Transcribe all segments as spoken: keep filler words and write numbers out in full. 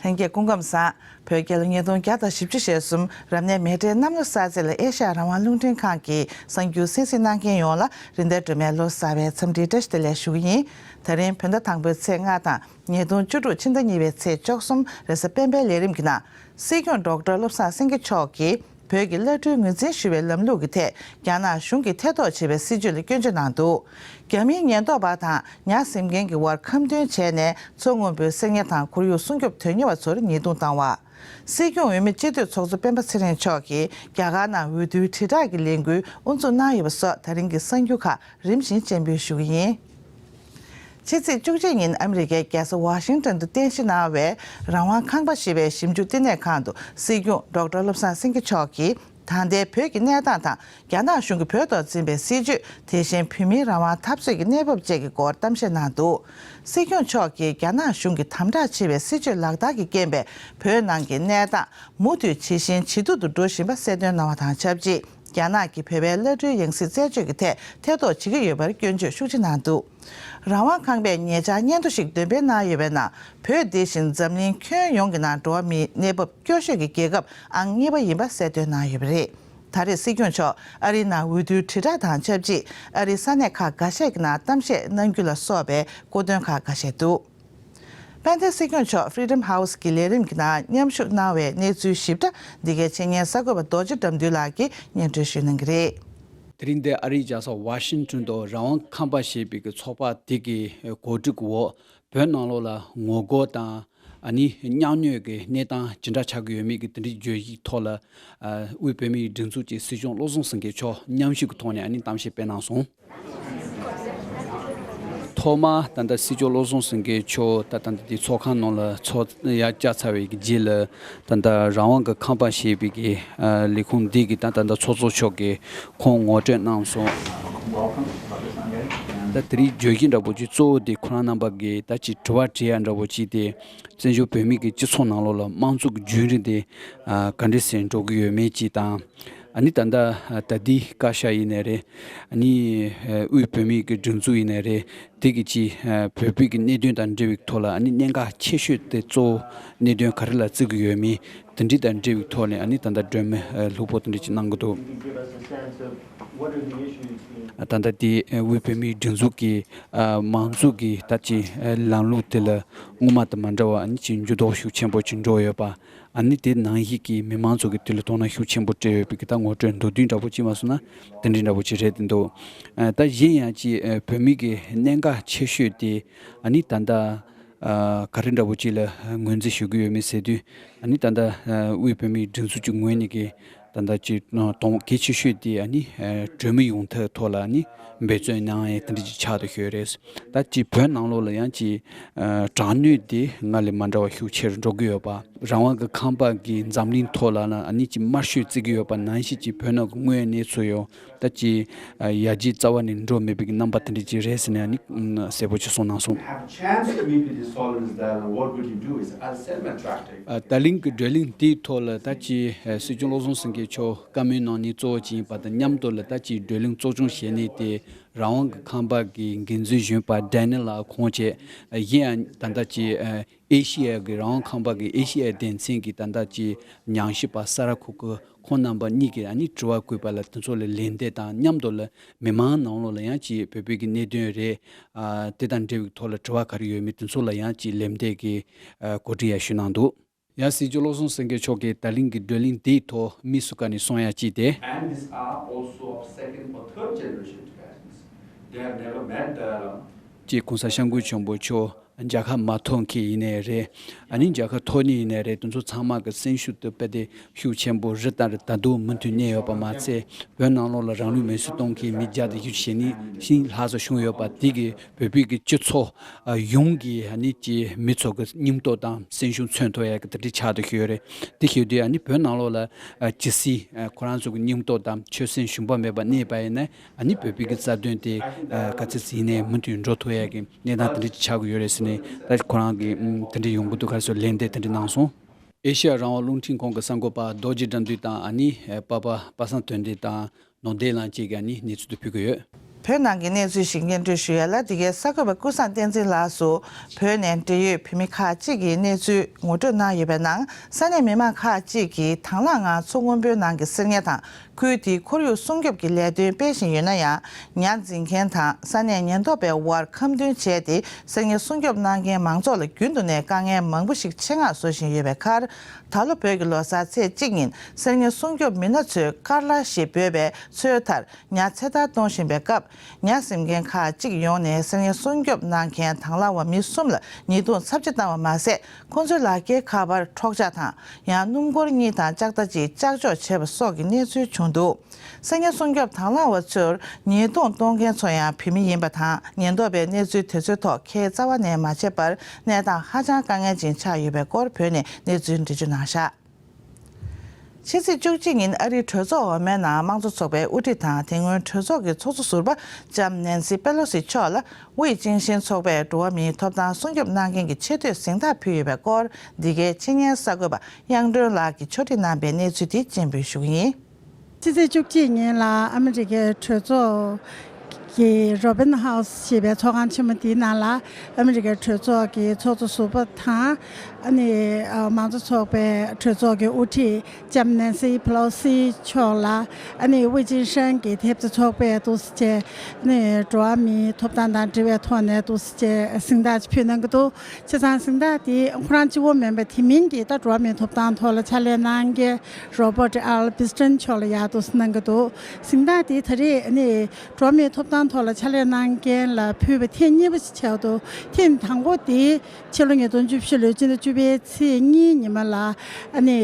ལྷན་རྒྱས་སྐུ་ཁམས་བཟང་། བོད་རྒྱལ་ལོ་ཉིས་སྟོང་བརྒྱ་དང་བཞི་བཅུ་ཞེ་གསུམ་རབ་གནས་མེ་སྤྲེལ་གནམ་ལོ་གསར་ཚེས་ལ་ཨེ་ཤ་ཡ་རང་དབང་རླུང་འཕྲིན་ཁང་གིས་གསར་འགྱུར་གསན་གཟིགས་གནང་མཁན་ཡོངས་ལ་རིན་ལྡན་སྒྲོལ་མའི་ལོ་གསར་པའི་འཚམས་འདྲི་བཀྲ་ཤིས་བདེ་ལེགས་ཞུ་གི་ཡིན། ད་རིང་བོད་ཟླ་དང་པོའི་ཚེས་ལྔ་དང་ཉིས་སྟོང་བཅུ་དྲུག་ཕྱི་ཟླ་གཉིས་པའི་ཚེས་བཅུ་གསུམ་རེས་གཟའ་སྤེན་པའི་ལས་རིམ་གྱི་ནང་། སྲིད་སྐྱོང་ཌོག་ཊར་བློ་བཟང་སེང་གེ་མཆོག་གིས་བོད་ཀྱི་བླ་སྤྲུལ་ངོས་འཛིན་ཞུ་བའི་ལམ་ལུགས་ཀྱི་ཐད་རྒྱ་ནག་གཞུང་གིས་ཐེ་གཏོགས་བྱེད་པའི་སྲིད་བྱུས་ལ་སྐྱོན་བརྗོད་གནང་འདུག་རྒྱ་མིའི་ཉེན་རྟོག་པ་དང་ཉ་གཟིམ་མཁན་གྱི་དབར་ཁ་འདོན་བྱས་ནས་མཚོ་སྔོན་པོའི་གསེར་ཉ་དང་ཁོར་ཡུག་སྲུང་སྐྱོབ་དོན་གཉེར་བ་ཚོར་ཉེས་རྡུང་བཏང་བ། སྲིད་སྐྱོང་འོས་མི་སྤྱི་འཐུས་ཚོགས་གཙོ་སྤེན་པ་ཚེ་རིང་མཆོག་གིས་རྒྱ་གར་ནང་འོས་བསྡུའི་དྲིལ་བསྒྲགས་ཀྱི་ལས་འགུལ་དབུ་འཛུགས་གནང་ཡོད་པ་སོགས་ད་རིང་གི་གསར་འགྱུར་ཁག་རིམ་བཞིན་སྤྱན་འབུལ་ཞུ་གི་ཡིན། ཕྱི་ཚེས་བཅུ་གཅིག་ཉིན་ཨ་མི་རི་ཀའི་རྒྱལ་ས་ཝ་ཤིང་ཊོན་དུ་རྟེན་གཞི་གནང་བའི་རང་དབང་ཁང་པ་ཞེས་པའི་ཞིབ་འཇུག་བསྟི་གནས་ཁང་དུ་སྲིད་སྐྱོང་ཌོག་ཊར་བློ་བཟང་སེང་གེ་མཆོག་གིས། ད་ལྟའི་བོད་ཀྱི་གནས་སྟངས་དང་། རྒྱ་ནག་གཞུང་གིས་བོད་ཐོག་འཛིན་པའི་སྲིད་བྱུས། དེ་བཞིན་བོད་མིའི་རང་དབང་འཐབ་རྩོད་ཀྱི་གནས་བབ་བཅས་ཀྱི་སྐོར་གཏམ་བཤད་གནང་འདུག་སྲིད་སྐྱོང་མཆོག་གིས་རྒྱ་ནག་གཞུང་གིས་དམ་དྲག་བྱེད་པའི་སྲིད་བྱུས་ལག་བསྟར་གྱི་རྐྱེན་པས། བོད་ནང་གི་གནས་སྟངས་མུ་མཐུད་ཇེ་ཞན་ཇེ་སྡུག་ཏུ་འགྲོ་བཞིན་པ་གསལ་སྟོན་གནང་བ་དང་ཆབས་ཅིག་རྒྱ་ནག་གིས་བོད་པའི་བླ་སྤྲུལ་ཡང་སྲིད་རྩད་གཅོད་ཀྱི་ཐད་ཐེ་གཏོགས་བྱེད་ཀྱི་ཡོད་པར་སྐྱོན་བརྗོད་ཤུགས་ཆེ་གནང་འདུག་རང་དབང་ཁང་པས་ཉེ་ཆར་སྙན་ཐོ་ཞིག་འདོན་སྤེལ་གནང་ཡོད་པའི་ནང་། བོད་འདི་བཞིན་འཛམ་གླིང་ཁྱོན་ཡོངས་ཀྱི་ནང་འགྲོ་བ་མིའི་གནས་བབ་སྐྱོ་ཤོས་ཀྱི་རྒྱལ་ཁབ་ཨང་གཉིས་པ་ཡིན་པ་གསལ་སྟོན་གནང་ཡོད་པ་རེད། ད་རེས་སྲིད་སྐྱོང་མཆོག་ཨ་རིའི་ནང་འོས་བསྡུའི་དྲིལ་བསྒྲགས་དང་ཆབས་ཅིག་ཨ་རིའི་ས་གནས་ཁག་འགའ་ཤས་ཀྱི་ནང་གཏམ་བཤད་གནང་རྒྱུ་ལ་སོགས་པའི་སྐུ་དོན་ཁག་འགའ་ཤས་འདུག་དཔལ་ལྡན་སྲིད་སྐྱོང་མཆོག་Freedom House གི་ལས་རིམ་གྱི་ནང་མཉམ་ཞུགས་གནང་བའི་གནས་ཚུལ་ཞིབ་ཕྲ་འདི་གའི་ཆེད་གཉེར་གསར་འགོད་པ་རྡོ་རྗེ་དགྲ་འདུལ་ལགས་ཀྱིས་སྙན་སྒྲོན་ཞུ་གནང་གི་རེད། དེ་རིང་འདིར་ཨ་རིའི་རྒྱལ་ས་ཝ་ཤིང་ཊོན་དུ་རང་དབང་ཁང་པ་ཞེས་པའི་གི་ཚོགས་པ་དེ་གི་གོ་སྒྲིག་འོག་བོད་ནང་ལོགས་ལ་ངོ་རྒོལ་དང་ཨ་ནི་གཉའ་གནོན་གྱི་གནས་སྟངས་ཇི་འདྲ་ཆགས་ཀྱི་ཡོད་མེད་ཀྱི་དེ་འདྲའི་བརྗོད་གཞིའི་ཐོག་ལ་དབུས་བོད་མིའི་སྒྲིག་འཛུགས་ཀྱི་སྲིད་སྐྱོང་བློ་བཟང་སེང་གེ་མཆོག་མཉམ་ཞུགས་ཀྱི་ཐོག་ནས་ཨ་ནི་གཏམ་བཤད་སྤེལ་གནང་སོང་། ཐོག་མ་ད་ལྟ་སྲིད་སྐྱོང་བློ་བཟང་སེང་གེ་མཆོག་ད་ད་ལྟ་དེ་ཚོགས་ཁང་ནང་ལ་ཚོགས་ཡར་བཅར་ཚར་བའི་རྗེས་ལ་ད་ལྟ་རང་དབང་གི་ཁང་པ་ཞེས་པའི་གི་ལས་ཁུངས་འདི་གི་ད་ད་ལྟ་ཚོགས་གཙོ་མཆོག་གིས་ཁོང་ངོ་སྤྲོད་གནང་སོང་། ད་དེ་རིང་བརྗོད་གཞི་འདྲ་པོ་ཅིག་གཙོ་བོ་དེ་ཁོ་རང་རྣམ་པ་གིས་ད་ཅིག་དྲི་བ་དྲི་ཡ་འདྲ་པོ་ཅིག་དེ་བཙན་བྱོལ་བོད་མི་གི་སྤྱི་ཚོགས་ནང་ལོགས་ལ་དམངས་གཙོ་གི་རྒྱུན་རིང་དེ་ག་འདྲ་སེ་འགྲོ་གི་ཡོད་མེད་ཅིག་དང་། ཨ་ནི་ད་ལྟ་ད་ལྟའི་བཀའ་ཤག་ཡིན་ནའི་རེད། ཨ་ནི་དབུས་བོད་མིའི་གི་སྒྲིག་འཛུགས་ཡིན་ནའི་རེད། དེ་གི་ཅི་བོད་པའི་གི་གནད་དོན་དང་འབྲེལ་བའི་ཐོག་ལ་ཨ་ནི་གནད་འགག་ཆེ་ཤོས་དེ་གཙོ་བོ་གནད་དོན་ག་རེ་ལ་བརྩི་གི་ཡོད་མེད་དེ་འདྲ་དང་འབྲེལ་བའི་ཐོག་ནས་ཨ་ནི་ད་ལྟ་སྒྲོལ་མ་ལྷུག་པོ་དེ་འདྲ་ཅིག་གནང་གི་འདུག་ད་ལྟ་དེ་དབུས་བོད་མིའི་སྒྲིག་འཛུགས་ཀྱི་མང་གཙོ་གི་ད་ཅི་ལམ་ལུགས་དེ་ལ་སྔོན་མ་དང་མ་འདྲ་བ་ཨ་ནི་ཅིག་འགྱུར་ལྡོག་ཤུགས་ཆེན་པོ་ཅིག་འགྲོ་ཡོད་པ། ཨ་ནི་དེ་ནང་བཞིན་གྱི་མི་མང་ཚོ་གི་དུས་ལ་དོ་སྣང་ཤུགས་ཆེན་པོ་སྤྲད་ཡོད་པའི་གི་ད་ངོ་སྤྲོད་མདོར་བསྡུས་འདྲ་པོ་ཅིག་མ་སོང་ན་དེ་འདྲའི་འདྲ་པོ་ཅིག་རེད་དེ་འདུག་ཨ་ད་གཞན་ཡང་ཅིག་ཨ་བོད་མི་གི་གནད་འགག་ཆེ་ཤོས་དེ་ཨ་ནི་ད་ལྟ་ཨ་ག་རེ་འདྲ་པོ་ཅིག་ལ་ངོས་འཛིན་ཞུ་གི་ཡོད་མེད་ཟེར་དུས་ཨ་ནི་ད་ལྟ་ཨ་དབུས་བོད་མིའི་སྒྲིག་འཛུགས་ཀྱི་ངོས་ནས་ཀྱི་ད་ལྟ་ཅིག་ཨ་དོན་གལ་ཆེ་ཤོས་དེ་ཨ་ནི་ཨ་གྲོས་མོལ་ཡོང་ཐབས་ཐོག་ལ་ཨ་ནི་འབད་བརྩོན་གནང་ཡས་དེ་འདྲ་ཅིག་ཆགས་བསྡད་ཡོད་རེད། ད་ཅིག་བོད་ནང་ལོགས་ལ་ཡང་ཅིག་ཨ་དྲག་གནོན་དེ་སྔར་ལས་མ་འདྲ་བ་ཤུགས་ཆེ་རུ་འགྲོ་གི་ཡོད་པ། རང་དབང་གི་ཁང་པ་གིས་འཛམ་གླིང་ཐོག་ལ་ལ་ཨ་ནི་ཅིག་དམར་གསོད་བརྩི་གི་ཡོད་པ་ནང་བཞིན་ཅིག་བོད་ནང་གི་དངོས་ཡོད་གནས་ཚུལ་ཡང་ད་ཅིག་ཨ་ཡར་རྒྱས་རྩ་བ་ནས་འགྲོ་མེད་པའི་གི་རྣམ་པ་དེ་འདྲ་ཅིག་རེད་ཟེར་ནས་ཨ་ནི་ཨ་གསལ་པོ་ཅིག་གསུངས་གནང་སོང་། Have a chance to meet with the Solemnist Dalai Lama, what would you do? Is, I'll send my tractate. ཨ་ད་ལིང་གི་བགྲོ་གླེང་དེའི་ཐོག་ལ་ད་ཅིག་ཨ་སྲིད་སྐྱོང་བློ་བཟང་སེང་གེ་མཆོག་བཀའ་མོལ་གནང་མཁན་གཙོ་བོ་ཅིག་ཡིན་པ་དང་མཉམ་དུ་ལ་ད་ཅིག་བགྲོ་གླེང་གཙོ་སྐྱོང་བྱས་ནས་དེ། རང་དབང་གི་ཁང་པ་གི་འགན་འཛིན་གཞོན་པ་ཌེ་ནི་ལ་ཁོང་བཅས་གཞན་ཡང་ད་ལྟ་ཀྱི་ཨེ་ཤི་ཡ་གི་རང་དབང་ཁང་པ་གི་ཨེ་ཤི་ཡ་སྡེ་ཚན་གྱི་ད་ལྟ་ཀྱི་ཉམས་ཞིབ་པ་ས་ར་ཁུ་ཁུ་ཁོང་རྣམ་པ་གཉིས་ཀྱིས་ཨ་ནི་དྲི་བ་བཀོད་པ་ལ་དེ་ཚོ་ལ་ལན་འདེབས་དང་མཉམ་དུ་ལ་མི་མང་ནང་ལོགས་ལ་ཡང་ཀྱི་བོད་པའི་གི་གནད་དོན་རེད། དེ་དང་འབྲེལ་བའི་ཐོག་ལ་དྲི་བ་ག་རེ་ཡོད་མེད་དེ་ཚོ་ལ་ཡང་ཀྱི་ལན་འདེབས་ཀྱི་གོ་སྒྲིག་ཡང་ཞུས་གནང་འདུག་ཡང་སྲིད་སྐྱོང་བློ་བཟང་སེང་གེ་མཆོག་གིས་ད་ལིང་གི་བགྲོ་གླེང་དེའི་ཐོག་དམིགས་སུ་བཀར་ནས་གསུང་ཡ་གཅིག་སྟེ། And these are also of second or third generation Tibetans. They have never met Dalai Lama. ཅེས་གོང་ས་སྐྱབས་མགོན་ཆེན་པོ་མཆོག་མཇལ་ཁ་མ་ཐོབ་མཁན་ཡིན་ནའི་རེད། ཨ་ནི་མཇལ་ཁ་ཐོབ་ནི་ཡིན་ནའི་རེད། དེ་ཚོ་ཚང་མ་གི་སེམས་ཤུགས་དེ་དཔེ་དེ་ཤུགས་ཆེན་པོ་རི་ལྟར་ད་དུང་མུ་མཐུད་གནས་ཡོད་པ་མ་ཚད་བོད་ནང་ལོགས་ལ་རང་ལུས་མེར་སྲེག་གཏོང་མཁན་མི་བརྒྱ་དང་བཞི་བཅུ་ཞེ་གཉིས་ཤིང་ལྷག་ཙམ་བྱུང་ཡོད་པ་དེ་གི་བོད་པའི་གི་སྤྱི་ཚོགས་ཨ་ཡོངས་ཀྱི་ཨ་ནི་ཀྱི་མི་ཚོ་གི་སྙིང་སྟོབས་དང་སེམས་ཤུགས་མཚོན་ཐུབ་ཡ་གི་དེ་འདྲའི་ཆགས་བསྡད་ཡོད་རེད། དེ་བྱེད་དུས་ཨ་ནི་བོད་ནང་ལོགས་ལ་ཨ་ཇི་སྲིད་ཨ་ཁོ་རང་ཚོ་གི་སྙིང་སྟོབས་དང་ཆོད་སེམས་ཞུམ་པ་མེད་པ་གནས་པ་ཡིན་ན་ཨ་ནི་བོད་པའི་གི་རྩ་དོན་དེ་ཨ་ག་ཚོད་ཙམ་ཡིན་ནའི་མུ་མཐུད་འགྲོ་ཐུབ་ཡ་གི་གནས་སྟངས་དེ་འདྲ་ཅིག་ཆགས་ཀྱི་ཡོད་རེད་ཟེར་ནས་ད་ཁོ་རང་གི་ཨ་དེ་འདྲ་ཡོང་གི་འདུག་ག་རེ་ཟེར་ལན་འདེབས་དེ་འདྲ་གནང་སོང་། ཨེ་ཤ་ཡ་རང་དབང་རླུང་འཕྲིན་ཁང་གི་གསར་འགོད་པ་རྡོ་རྗེ་དགྲ་འདུལ་དང་ཨ་ནི་པ་པ་པ་སངས་དོན་ལྡན་དང་ནོར་ལྡན་ལགས་བཅས་ཀྱིས་ཨ་ནི་གནས་ཚུལ་དེ་ཕུལ་གྱི་ཡོད། བོད་ནང་གི་གནས་ཚུལ་ཞིག་སྙན་སྒྲོན་ཞུ་ཡ་ལ། འདི་གའི་གསར་འགོད་པ་ཀུན་བཟང་བསྟན་འཛིན་ལགས་སུ་བོད་ནས་འབྲེལ་ཡོད་བོད་མི་ཁག་ཅིག་གིས་གནས་ཚུལ་ངོ་སྤྲོད་གནང་ཡོད་པའི་ནང་། ས་གནས་མི་མང་ཁག་ཅིག་གིས་དང་བླངས་ངང་མཚོ་སྔོན་པོའི་ནང་གི་གསེར་ཉ་དང་། ཁུལ་དེའི་ཁོར་ཡུག་སྲུང་སྐྱོབ་ཀྱི་ལས་དོན་སྤེལ་བཞིན་ཡོད་ན་ཡང་། ཉ་འཛིན་མཁན་དང་ས་གནས་ཉེན་རྟོག་པའི་དབར་ཁ་མཐུན་བྱས་ཏེ། གསེར་ཉ་སྲུང་སྐྱོབ་གནང་མཁན་མང་ཚོགས་ལ་རྒྱུན་དུ་ནས་དཀའ་ངལ་མང་པོ་ཞིག་ཆེད་མངགས་བཟོ་བཞིན་ཡོད་པའི་ཁར། ད་ལོ་བོད་ཀྱི་ལོ་གསར་ཚེས་གཅིག་ཉིན་གསེར་ཉ་སྲུང་སྐྱོབ་མི་སྣ་ཚོས་ཀར་ལ་ཞེས་འབོད་པའི་མཚོའི་མཐར་ཉ་ཚེ་ཐར་གཏོང་བཞིན་པའི་སྐབས། ཉ་ཟིན་མཁན་ཁག་ཅིག་ཡོང་ནས་གསེར་ཉ་སྲུང་སྐྱོབ་གནང་མཁན་དང་བླངས་པ་མི་གསུམ་ལ་ཉེས་རྡུང་ཚབས་ཆེ་བཏང་བ་མ་ཟད། ཁོང་ཚོའི་ལག་འཁྱེར་ཁ་པར་འཕྲོག་བཅག་དང་། ཡང་སྣུམ་འཁོར་གཉིས་དང་ལྕགས་རྟ་གཅིག་ལྕགས་འཇོག་བྱས་པ་སོགས་ཀྱི་གནས་ཚུལ་བྱུང་འདུག་གསེར་ཉ་སྲུང་སྐྱོབ་དང་བླངས་པ་ཚོར་ཉེས་རྡུང་གཏོང་མཁན་ཚོ་ཡང་བོད་མི་ཡིན་པ་དང་། ཉེན་རྟོག་པས་གནས་ཚུལ་དེ་ཚོའི་ཐོག་ཁྱད་རྩ་བ་ནས་མ་བྱས་པར་གནས་སྟངས་ཧ་ཅང་དཀའ་ངལ་ཅན་ཆགས་ཡོད་པའི་སྐོར་བོད་ནས་གནས་ཚུལ་འདྲི་གཅོད་གནང་བཞག་ཕྱི་ཚེས་བཅུ་གཅིག་ཉིན་ཨ་རིའི་གྲོས་ཚོགས་འོག་མའི་ནང་དམངས་གཙོ་ཚོགས་པའི་དབུ་ཁྲིད་དང་། དེ་སྔོན་གྲོས་ཚོགས་ཀྱི་ཚོགས་གཙོ་ཟུར་པ་ལྕམ་ནན་སི་པེ་ལོ་སི་མཆོག་ལ་དབུས་ཅིང་ཤིན་ཚོགས་པས་འགྲོ་བ་མིའི་ཐོབ་ཐང་སྲུང་སྐྱོབ་གནང་མཁན་གྱི་ཆེ་བསྟོད་གཟེངས་རྟགས་ཕུལ་ཡོད་པའི་སྐོར། འདི་གའི་ཆེད་གཉེར་གསར་འགོད་པ་དབྱངས་སྒྲོན་ལགས་ཀྱིས་ཕྱོགས་སྒྲིག་གནང་པའི་གནས་ཚུལ་དེ་སྤྱན་འབུལ་ཞུ་གི་ཡིན། ཕྱི་ཚེས་བཅུ་གཅིག་ཉིན་ལ་ཨ་མི་རི་ཀའི་གྲོས་ཚོགས་ཀྱི་རོ་བིན་ཧའུ་སི་ཞེས་པའི་ཚོགས་ཁང་ཆེན་མོ་དེའི་ནང་ལ། ཨ་མི་རི་ཀའི་གྲོས་ཚོགས་ཀྱི་ཚོགས་གཙོ་ཟུར་པ་དང་། ཨ་ནི་ཨ་མང་གཙོ་ཚོགས་པའི་གྲོས་ཚོགས་ཀྱི་དབུ་ཁྲིད་ལྕམ་ནན་སི་ཕེ་ལོ་སི་མཆོག་ལ། ཨ་ནི་དབུས་ཅིན་ཧྲན་གྱི་ཐེབས་རྩ་ཚོགས་པས་འདུག་སེ་བྱས། ཨ་ནི་འགྲོ་བ་མིའི་ཐོབ་ཐང་དང་འབྲེལ་བའི་ཐོག་ནས་འདུག་སེ་བྱས་གཟེངས་རྟགས་ཅིག་ཕུལ་གནང་གི་འདུག་བྱས་ཙང་གཟེངས་རྟགས་དེ་ཁོ་རང་གཅིག་པོ་མིན་པ། དེ་མིན་གྱི་ད་འགྲོ་བ་མིའི་ཐོབ་ཐང་ཐོག་ལ་ཕྱག་ལས་གནང་མཁན་རོ་བར་ཊི་ཨལ་བྷི་སི་ཊན་མཆོག་ལ་ཡར་འདུག་སེ་གནང་གི་འདུག་གཟེངས་རྟགས་དེ་ད་རེས་ཨ་ནི་འགྲོ་བ་མིའི་ཐོབ་ཐང་ཐོག་ལ་ཕྱག་ལས་གནང་མཁན་ལ་ཕུལ་བ་ཐེངས་གཉིས་པ་ཞིག་ཆགས་འདུག་ཐེངས་དང་པོ་དེ་ཕྱི་ལོ་ཉིས་སྟོང་བཅུ་བཞི་ལོའི་སྤྱི་ཟླ་བཅུ་པའི་ཚེས་གཉིས་ཉི་མ་ལ་ཨ་ནི་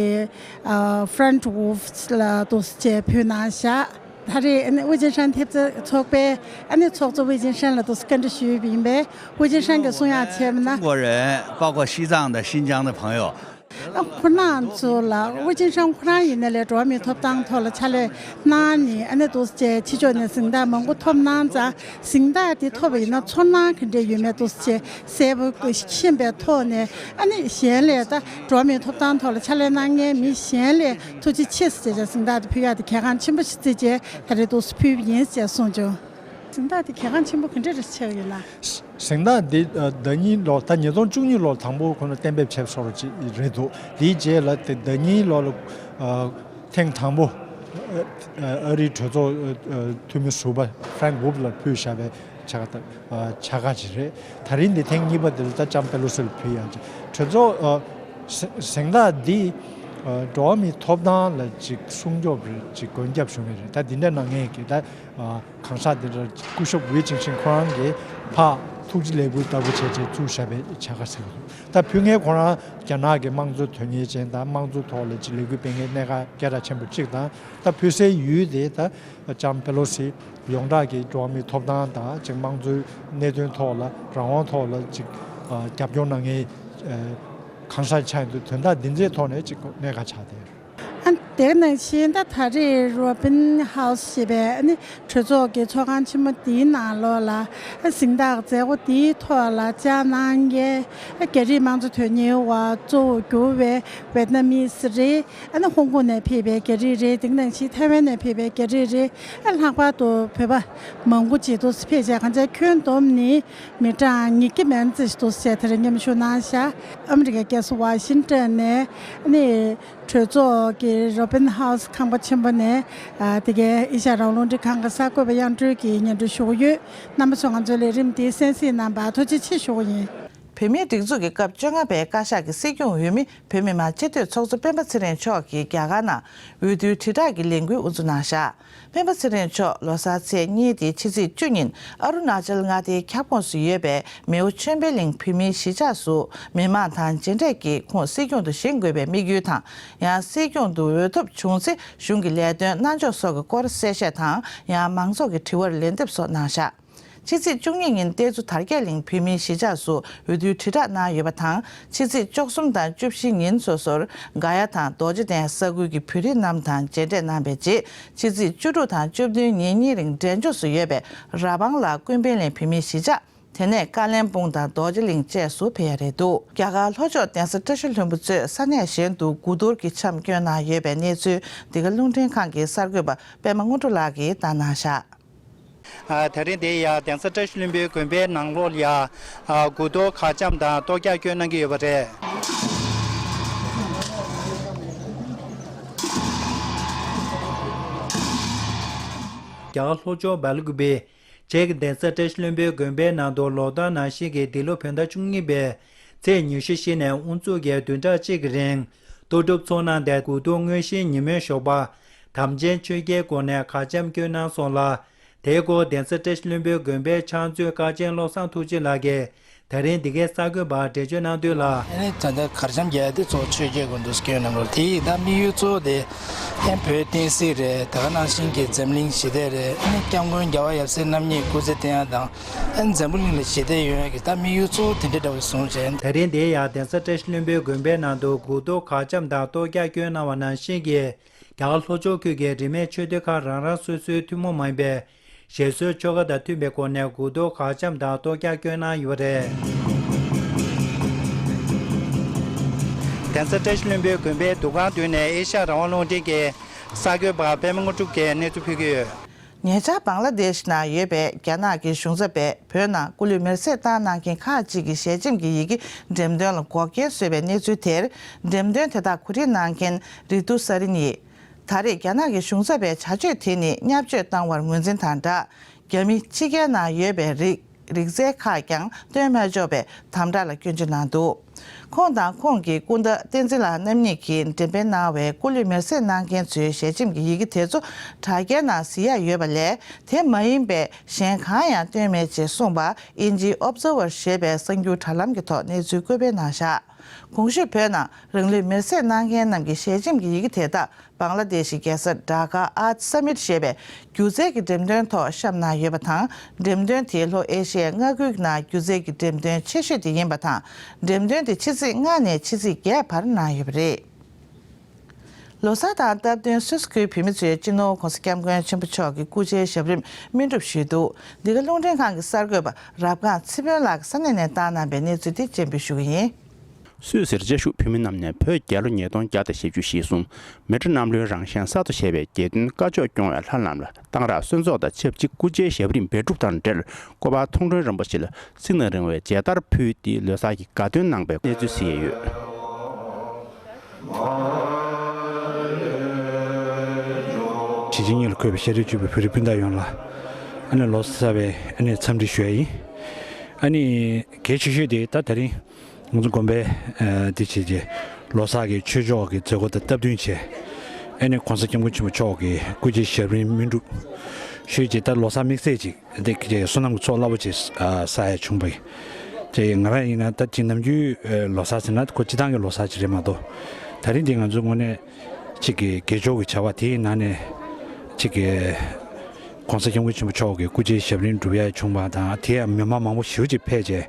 ཨ་ཧྥ་རན་ཊི་ཝུལ་ཕ་ལ་འདུག་སེ་བྱས་ཕུལ་གནང་བཞག་ད་རེས་ཨ་ནི་དབུས་ཅིན་ཧྲན་ཐེབས་རྩ་ཚོགས་པའི་ཨ་ནི་ཚོགས་གཙོ་དབུས་ཅིན་ཧྲན་ལ་འདུག་སེ་བཀའ་འདྲི་ཞུས་པ་ཡིན་པས། དབུས་ཅིན་ཧྲན་གྱིས་གསུང་ཡག་བྱས་པ་ན། 中国人，包括西藏的、新疆的朋友， ཨ་ཁོ་རང་ཚོ་ལ་དབུས་ཅིན་ཧྲན་ཁོ་རང་ཡིན་ནའི་ལས་འགྲོ་བ་མིའི་ཐོབ་ཐང་ཐོག་ལ་ཕྱག་ལས་གནང་ནས། ཨ་ནི་འདུག་སེ་བྱས་ཕྱི་ཕྱོགས་ནས་གཟེངས་རྟགས་མང་པོ་ཐོབ་གནང་ཙང་། གཟེངས་རྟགས་དེ་ཐོབ་པ་ཡིན་ན་ཚོར་སྣང་ག་འདྲས་ཡོད་མེད་འདུག་སེ་བྱས་གསལ་པོ་ཤེས་པའི་ཐོག་ནས། ཨ་ནི་གཞན་ལས་ད་འགྲོ་བ་མིའི་ཐོབ་ཐང་ཐོག་ལ་ཕྱག་ལས་གནང་མཁན་མི་གཞན་ལས་ཐུགས་རྗེ་ཆེ་ཟེར་བྱས་གཟེངས་རྟགས་དེ་ཕུལ་ཡག་དེ་གལ་འགངས་ཆེན་པོ་ཞིག་བརྩིས་བྱས་ད་རེས་འདུག་སེ་ཕུལ་བ་ཡིན་ཟེར་གསུངས་བྱུང་། གཟེངས་རྟགས་དེ་གལ་འགངས་ཆེན་པོ་ག་འདྲས་རེ་ཆགས་ཡོད་ན། གཟེངས་རྟགས་འདི་ཨ་ཟླ་ཉིན་ལོ། ད་ཉིས་སྟོང་བཅུ་གཉིས་ལོར་དང་པོ་ཁོ་ན་གཏན་འབེབས་བྱས་སོང་བ་ཅིག་རེད་འདུག་དེའི་རྗེས་ལ་དེ་ཟླ་ཉིན་ལོ་ལ་ཨ་ཐེངས་དང་པོ་ཨ་ཨ་རིའི་གྲོས་ཚོགས་ཨ་ཨ་འཐུས་མི་ཟུར་པ་ཧྥ་རེང་ཝུལ་ཕ་ལ་ཕུལ་བཞག་པའི་བྱ་དགའ་ཨ་བྱ་དགའ་ཅིག་རེད། ད་རིང་འདི་ཐེངས་གཉིས་པ་འདི་ལ་ད་ལྕམ་པེ་ལོ་སི་ལ་ཕུལ་ཡག་ཅིག་གྲོས་ཚོགས་ཨ་གཟེངས་གཟེངས་རྟགས་འདི་ཨ་འགྲོ་བ་མིའི་ཐོབ་ཐང་ལ་ཅིག་སྲུང་སྐྱོབ་རེད། ཅིག་མགོན་སྐྱབས་ཞུ་མཁན་རེད། ད་འདི་འདྲ་གནང་མཁན་གྱི་ད་ཨ་གང་ཟག་འདི་འདྲ་སྐུ་ཞབས་ཝེ་ཅིང་ཤིན་ཁོ་རང་གིས་ཕར་ཐུགས་རྗེ་ལེགས་འབུལ་ལྟ་བུ་བྱས་བྱས་བཙུགས་བཞག་པའི་བྱ་དགའ་ཟེར་གྱི་འདུག་ད་ཕུལ་མཁན་ཁོ་རང་རྒྱ་ནག་གི་དམངས་གཙོ་དོན་གཉེར་ཅན་དང་དམངས་གཙོ་ཐོག་ལ་ཅིག་ལས་འགུལ་སྤེལ་མཁན་གནད་འགག་སྐད་གྲགས་ཆེན་པོ་གཅིག་དང་། ད་ཕུལ་སའི་ཡུལ་དེ་ད་ལྕམ་པེ་ལོ་སི་ཡོངས་གྲགས་ཀྱི་འགྲོ་བ་མིའི་ཐོབ་ཐང་དང་ཅིག་དམངས་གཙོའི་གནད་དོན་ཐོག་ལ་རང་དབང་ཐོག་ལ་ཅིག་ཨ་རྒྱབ་སྐྱོར་གནང་མཁན་ཨ་གང་ཟག་ཆགས་ཡོང་དུས་དོན་དག་འདི་ཚོའི་ཐོག་ནས་ཅིག་གནད་འགག་ཆགས་བསྡད་ཡོད་རེད། ཨ་དེ་ནང་བཞིན་ད་ད་རེས་རོ་བིན་ཧའུ་སི་ཞེས་པའི་ཨ་ནི་གྲོས་ཚོགས་ཀྱི་ཚོགས་ཁང་ཆེན་མོ་འདིའི་ནང་ལོགས་ལ་ཨ་གཟེངས་རྟགས་མཛད་སྒོ་འདིའི་ཐོག་ལ་བཅར་གནང་མཁན་ཨ་རྒྱ་རིགས་དམངས་གཙོ་དོན་གཉེར་བ་གཙོ་བོར་གྱུར་བའི་ཝེད་ནམ་མི་སི་རེད། ཨ་ནི་ཧོང་ཀོང་ནས་ཕེབས་པའི་རྒྱ་རིགས་རེད། དེ་ནང་བཞིན་ཐའེ་ཝན་ནས་ཕེབས་པའི་རྒྱ་རིགས་རེད། ཨ་ལྷག་པར་དུ་བོད་པ་མང་པོ་ཅིག་འདུག་སེ་ཕེབས་བྱས། གང་ཅི་ཁྱོན་བསྡོམས་ནི་མི་གྲངས་ཉིས་བརྒྱ་མན་ཙམ་ཞིག་འདུག་སེ་བྱས་དེར་མཉམ་ཞུགས་གནང་བཞག་ཨ་མི་རི་ཀའི་རྒྱལ་ས་ཝ་ཤིང་ཊོན་ནས་ཨ་ནི་གྲོས་ཚོགས་ཀྱི་རོ་བིན་ཧའུ་སི་ཁང་པ་ཆེན་པོ་ནས་ཨ་དེ་གའི་ཨེ་ཤ་ཡ་རང་དབང་རླུང་འཕྲིན་ཁང་གི་གསར་འགོད་པ་དབྱངས་སྒྲོལ་གྱིས་སྙན་སྒྲོན་ཞུ་གི་ཡོད། རྣམ་པ་ཚོས་ང་ཚོའི་ལས་རིམ་འདི་གསན་གཟིགས་གནང་བར་ཐུགས་རྗེ་ཆེ་ཞུ་གི་ཡིན། བོད་མིའི་སྒྲིག་འཛུགས་ཀྱི་སྐབས་བཅོ་ལྔ་པའི་བཀའ་ཤག་གི་སྲིད་སྐྱོང་འོས་མི་བོད་མི་མང་སྤྱི་འཐུས་ཚོགས་གཙོ་སྤེན་པ་ཚེ་རིང་མཆོག་གིས་རྒྱ་གར་ནང་འོས་བསྡུའི་དྲིལ་བསྒྲགས་ཀྱི་ལས་འགུལ་དབུ་འཛུགས་གནང་བཞག་སྤེན་པ་ཚེ་རིང་མཆོག་ལོ་གསར་ཚེས་གཉིས་ཏེ་ཕྱི་ཚེས་བཅུ་ཉིན་ཨ་རུ་ན་ཅལ་མངའ་སྡེའི་ཁྱབ་ཁོངས་སུ་ཡོད་པའི་མེའོ་ཆོས་འཕེལ་གླིང་བོད་མིའི་གཞིས་ཆགས་སུ་མི་མང་དང་མཇལ་འཕྲད་ཀྱིས་ཁོང་སྲིད་སྐྱོང་དུ་བཞེངས་དགོས་པའི་དམིགས་ཡུལ་དང་། ཡང་སྲིད་སྐྱོང་དུ་འོས་ཐོབ་བྱུང་ཚེ་གཞུང་གི་ལས་དོན་གནང་ཕྱོགས་སོགས་ཀྱི་སྐོར་གསལ་བཤད་དང་། ཡང་མང་ཚོགས་ཀྱི་དྲི་བར་ལན་འདེབས་སོགས་གནང་བཞག་ཕྱི་ཚེས་བཅུ་གཉིས་ཉིན་གཏེར་མཛོད་དར་རྒྱས་གླིང་བོད་མིའི་གཞིས་ཆགས་སུ་འོས་བསྡུའི་དྲིལ་བསྒྲགས་གནང་ཡོད་པ་དང་། ཕྱི་ཚེས་བཅུ་གསུམ་དང་བཅུ་བཞི་ཉིན་སོ་སོར་ག་ཡ་དང་རྡོ་རྗེ་གདན་ས་ཁུལ་གྱི་བོད་རིགས་རྣམས་དང་མཇལ་འཕྲད་གནང་བའི་རྗེས། ཕྱི་ཚེས་བཅུ་དྲུག་དང་བཅུ་བདུན་ཉིན་གཉིས་རིང་འབྲས་ལྗོངས་སུ་ཡོད་པའི་ར་བང་ལ་ཀུན་ཕན་གླིང་བོད་མིའི་གཞིས་ཆགས། དེ་ནས་ཀ་ལན་སྤུང་དང་རྡོ་རྗེ་གླིང་བཅས་སུ་ཕེབས་ཡ་རེད་འདུག་རྒྱ་གར་ལྷོ་ཕྱོགས་གདན་ས་བཀྲ་ཤིས་ལྷུན་པོ་གཙོས་ས་གནས་གཞན་དུ་དགུ་གཏོར་གྱི་འཆམ་བསྐྱོན་གནང་ཡོད་པའི་གནས་ཚུལ་འདི་ག་རླུང་འཕྲིན་ཁང་གི་གསར་འགོད་པ་པད་མ་དངོས་གྲུབ་ལགས་ཀྱིས་བཏང་གནང་བཞག་ཨ། དེ་རིང་འདིར་ཡང་གདན་ས་བཀྲ་ཤིས་ལྷུན་པོའི་དགོན་པའི་ནང་ལོགས་ལ་ཡང་། ཨ། དགུ་གཏོར་གར་འཆམ་དང་གཏོར་རྒྱག་སྐྱོན་གནང་གི་ཡོད་པ་རེད། རྒྱ་གར་ལྷོ་ཕྱོགས་སྦེལ་ཀོབ་བྱེས་ཀྱི་གདན་ས་བཀྲ་ཤིས་ལྷུན་པོའི་དགོན་པའི་ནང་དུ་ལོ་ལྟར་ནང་བཞིན་གྱི་འདི་ལོ་བོད་ཟླ་བཅུ་གཉིས་པའི་ཚེས་ཉི་ཤུ་བཞི་ནས་དབུ་འཛུགས་ཀྱིས་བདུན་ཕྲག་གཅིག་གི་རིང་གཏོར་སྒྲུབ་ཚོགས་གནང་སྟེ། དགུ་གཏོར་དངོས་གཞིའི་ཉིན་མོའི་ཞོགས་པ་དམ་ཅན་ཆོས་ཀྱི་སྒོ་ནས་གར་འཆམ་སྐྱོན་གནང་སོང་ལ། དེའི་སྐོར་གདན་ས་བཀྲ་ཤིས་ལྷུན་པོའི་དགོན་པའི་ཕྱག་མཛོད་དཀར་ཆེན་བློ་བཟང་ཐུགས་རྗེ་ལགས་ཀྱིས་དེ་རིང་འདི་གའི་གསར་འགོད་པར་འགྲེལ་བརྗོད་གནང་དོན་ལ། ཨ་ནི་ད་ལྟ་གར་འཆམ་རྒྱག་ཡ་དེ་གཙོ་བོ་ཆོས་བརྒྱད་དགོན་དུ་སྐྱོན་གནང་བར། དེ་ཡི་ད་དམིགས་ཡུལ་གཙོ་བོ་དེ་ཨ་ནི་བོད་བསྟན་སྲིད་རེད། དེ་ག་ནང་བཞིན་གྱི་འཛམ་གླིང་ཞི་བདེ་རེད། ཨ་ནི་སྐྱབས་མགོན་རྒྱལ་བ་ཡབ་སྲས་རྣམ་གཉིས་སྐུ་ཚེ་བརྟན་ཡ་དང་། ཨ་ནི་འཛམ་བུ་གླིང་ལ་ཞི་བདེ་ཡོང་ཡ་གི་ད་དམིགས་ཡུལ་གཙོ་བོ་དེ་འདྲ་འདྲ་བོ་བཟུང་བྱས། དེ་རིང་འདིར་ཡང་གདན་ས་བཀྲ་ཤིས་ལྷུན་པོའི་དགོན་པའི་ནང་དུ་དགུ་གཏོར་གར་འཆམ་དང་གཏོར་རྒྱག་སྐྱོན་གནང་བ་ནང་བཞིན་གྱི། རྒྱ་གར་ལྷོ་ཕྱོགས་ཁུལ་གྱི་རིས་མེད་ཆོས་སྡེ་ཁག་རང་རང་སོ་སོའི་ཐུན་མོང་མ་ཡིན་པའི་ཞལ་བཟོས་ཆོ་ག་དང་མཐུན་པའི་སྒོ་ནས་དགུ་གཏོར་གར་འཆམ་དང་གཏོར་རྒྱག་སྐྱོན་གནང་ཡོད་པ་རེད། གདན་ས་བཀྲ་ཤིས་ལྷུན་པོའི་དགོན་པའི་འདུ་ཁང་མདུན་ནས་ཨེ་ཤ་ཡ་རང་དབང་རླུང་འཕྲིན་གྱི་གསར་འགོད་པ་པད་མ་དངོས་གྲུབ་ཀྱིས་གནས་ཚུལ་ཕུལ་གྱི་ཡོད། ཉེ་ཆར་བང་ལ་དེཤ་ནང་ཡོད་པའི་རྒྱ་ནག་གི་གཞུང་ཚབ་པས་བོད་ནང་སྐུ་ལུས་མེར་སྲེག་བཏང་གནང་མཁན་ཁག་ཅིག་གི་ཞལ་ཆེམས་ཀྱི་ཡི་གེ་འགྲེམས་སྟོན་ལ་འགོག་རྐྱེན་བཟོས་པའི་གནས་ཚུལ་དེར། འགྲེམས་སྟོན་དེ་དག་གོ་སྒྲིག་གནང་མཁན་རི་ཏུ་ས་རིན་ཡིས། ད་རེས་རྒྱ་ནག་གི་གཞུང་ཚབ་པའི་བྱ་སྤྱོད་དེ་ནི་བརྙས་བཅོས་བཏང་བར་ངོས་འཛིན་དང་སྦྲགས། རྒྱ་མི་ཕྱི་རྒྱལ་ནང་ཡོད་པའི་རིགས། རིག་རྩལ་ཁག་ཀྱང་སྟོན་མ་ཆོག་པའི་དམ་དྲག་ལ་སྐྱོན་བརྗོད་གནང་འདུག། ཁོང་དང་ཁོང་གི་སྐུ་ཟླ་བསྟན་འཛིན་ལགས་རྣམ་གཉིས་ཀྱིས་འགྲེམས་སྤེལ་གནང་བའི་སྐུ་ལུས་མེར་སྲེག་གནང་མཁན་ཚོའི་ཞལ་ཆེམས་ཀྱི་ཡི་གེ་དེ་ཚོ་དྲ་རྒྱའི་ནང་གཟིགས་ཡག་ཡོད་པ་ལས། དེ་མ་ཡིན་པའི་གཞན་གང་ཡང་བཏོན་མེད་ཅེས་གསུངས་པ། དབྱིན་ཇིའི་Observer ཞེས་པའི་གསར་འགྱུར་དྲ་ལམ་གྱི་ཐོག་གནས་ཚུལ་བཀོད་སྤེལ་གནང་བཞག། གོང་ཞུས་བོད་ནང་རང་ལུས་མེར་སྲེག་གནང་མཁན་རྣམས་ཀྱི་ཞལ་ཆེམས་ཀྱི་ཡི་གེ་དེ་དག་བང་ལ་དེ་ཤི་རྒྱལ་ས་Dhaka Arts Summit ཞེས་པའི་སྒྱུ་རྩལ་གྱི་འགྲེམས་སྟོན་ཐོག་བཤམས་གནང་ཡོད་པ་དང་། འགྲེམས་སྟོན་དེ་ལྷོ་ཨེ་ཤི་ཡའི་མངའ་ཁུལ་ནང་སྒྱུ་རྩལ་གྱི་འགྲེམས་སྟོན་ཆེ་ཤོས་དེ་ཡིན་པ་དང་། འགྲེམས་སྟོན་དེ་ཕྱི་ཚེས་ལྔ་ནས་ཕྱི་ཚེས་བརྒྱད་བར་གནང་ཡོད་པ་རེད། ལོ་གསར་དང་སྟབས་བསྟུན་སུད་སི་ཁུལ་བོད་མི་ཚོས་སྤྱི་ནོར་༧གོང་ས་༧སྐྱབས་མགོན་ཆེན་པོ་མཆོག་གི་སྐུ་ཕྱྭའི་ཞབས་རིམ་སྨིན་སྒྲུབ་ཞུས་འདུག། འདི་ག་རླུང་འཕྲིན་ཁང་གི་གསར་འགོད་པ་རབ་སྒང་ཚེ་དཔོན་ལགས་ཀྱིས་ས་གནས་ནས་བཏང་གནང་བའི་གནས་ཚུལ་དེ་སྤྱན་འབུལ་ཞུ་གི་ཡིན། སུད་སིར་བཅའ་བཞུགས་བོད་མི་རྣམས་ནས་བོད་རྒྱལ་ལོ་ཉིས་སྟོང་བརྒྱ་དང་བཞི་བཅུ་ཞེ་གསུམ། མི་ཏྲ་གནམ་ལོའི་རང་བཞིན་གསར་དུ་བཞད་པའི་རྒྱལ་སྟོན་སྐ་ཅོག་སྐྱོང་བའི་ལྷ་ལམ་ལ་གཏང་རག་གསོལ་ཚོགས་དང་ཆབས་ཅིག་སྐུ་ཕྱྭའི་ཞབས་རིམ་འབད་སྒྲུབ་དང་འབྲེལ། སྐུ་པར་མཐོང་གྲོལ་རིན་པོ་ཆེ་ལ་བསིལ་ནས་རིང་བའི་མཇལ་དར་ཕུལ་ཏེ་ལོ་གསར་གྱི་དགའ་སྟོན་གནང་པའི་གནས་ཚུལ་གསན་ཡོད། གཞིས་བྱེས་གཉིས་ལ་འཁོད་པའི་ཤེས་རིག་ཅུས་པའི་བོད་རིགས་སྤུན་ཟླ་ཡོངས་ལ་ཨ་ནི་ལོ་གསར་བའི་ཨ་ནི་འཚམས་འདྲི་ཞུ་ཡ་ཡིན། ཨ་ནི་གལ་ཆེ་ཤོས་དེ་ད་དེ་རིང་ང་ཚོ་དགོན་པའི་ཨ་དེ་བྱས་རྗེས་ལོ་གསར་གྱི་ཆོས་ཕྱོགས་ཀྱི་མཛད་སྒོ་དང་སྟབས་བསྟུན་བྱས། ཨ་ནི་༧གོང་ས་༧སྐྱབས་མགོན་ཆེན་པོ་མཆོག་གི་སྐུ་ཕྱྭའི་ཞབས་རིམ་སྨིན་སྒྲུབ་ཞུས་རྗེས་ད་ལོ་གསར་དམིགས་བསལ་ཅིག་འདི་གི་བསོད་ནམས་ཀྱི་ཚོགས་རླབས་པོ་ཆེ་ཨ་བསགས་ཡ་བྱུང་བ་ཡིན། དེ་ང་རང་ཡིན་ན་ད་ཅིག་ནམ་རྒྱུན་ཨ་ལོ་གསར་ཟེར་ན་ཁོ་སྤྱི་བཏང་གི་ལོ་གསར་ཅིག་རེད་མ་གཏོགས། ད་རིང་འདི་ང་ཚོ་དངོས་གནས་ཅིག་གི་དགེ་སྦྱོར་གྱི་བྱ་བ་དེའི་ནང་ནས་ཅིག་གི་༧གོང་ས་༧སྐྱབས་མགོན་ཆེན་པོ་མཆོག་གི་སྐུ་ཕྱྭའི་ཞབས་རིམ་སྒྲུབ་ཡ་བྱུང་བ་དང་། དེ་ཡང་མི་མང་མང་པོ་ཞེ་པོ་ཅིག་ཕེབས་རྗེས་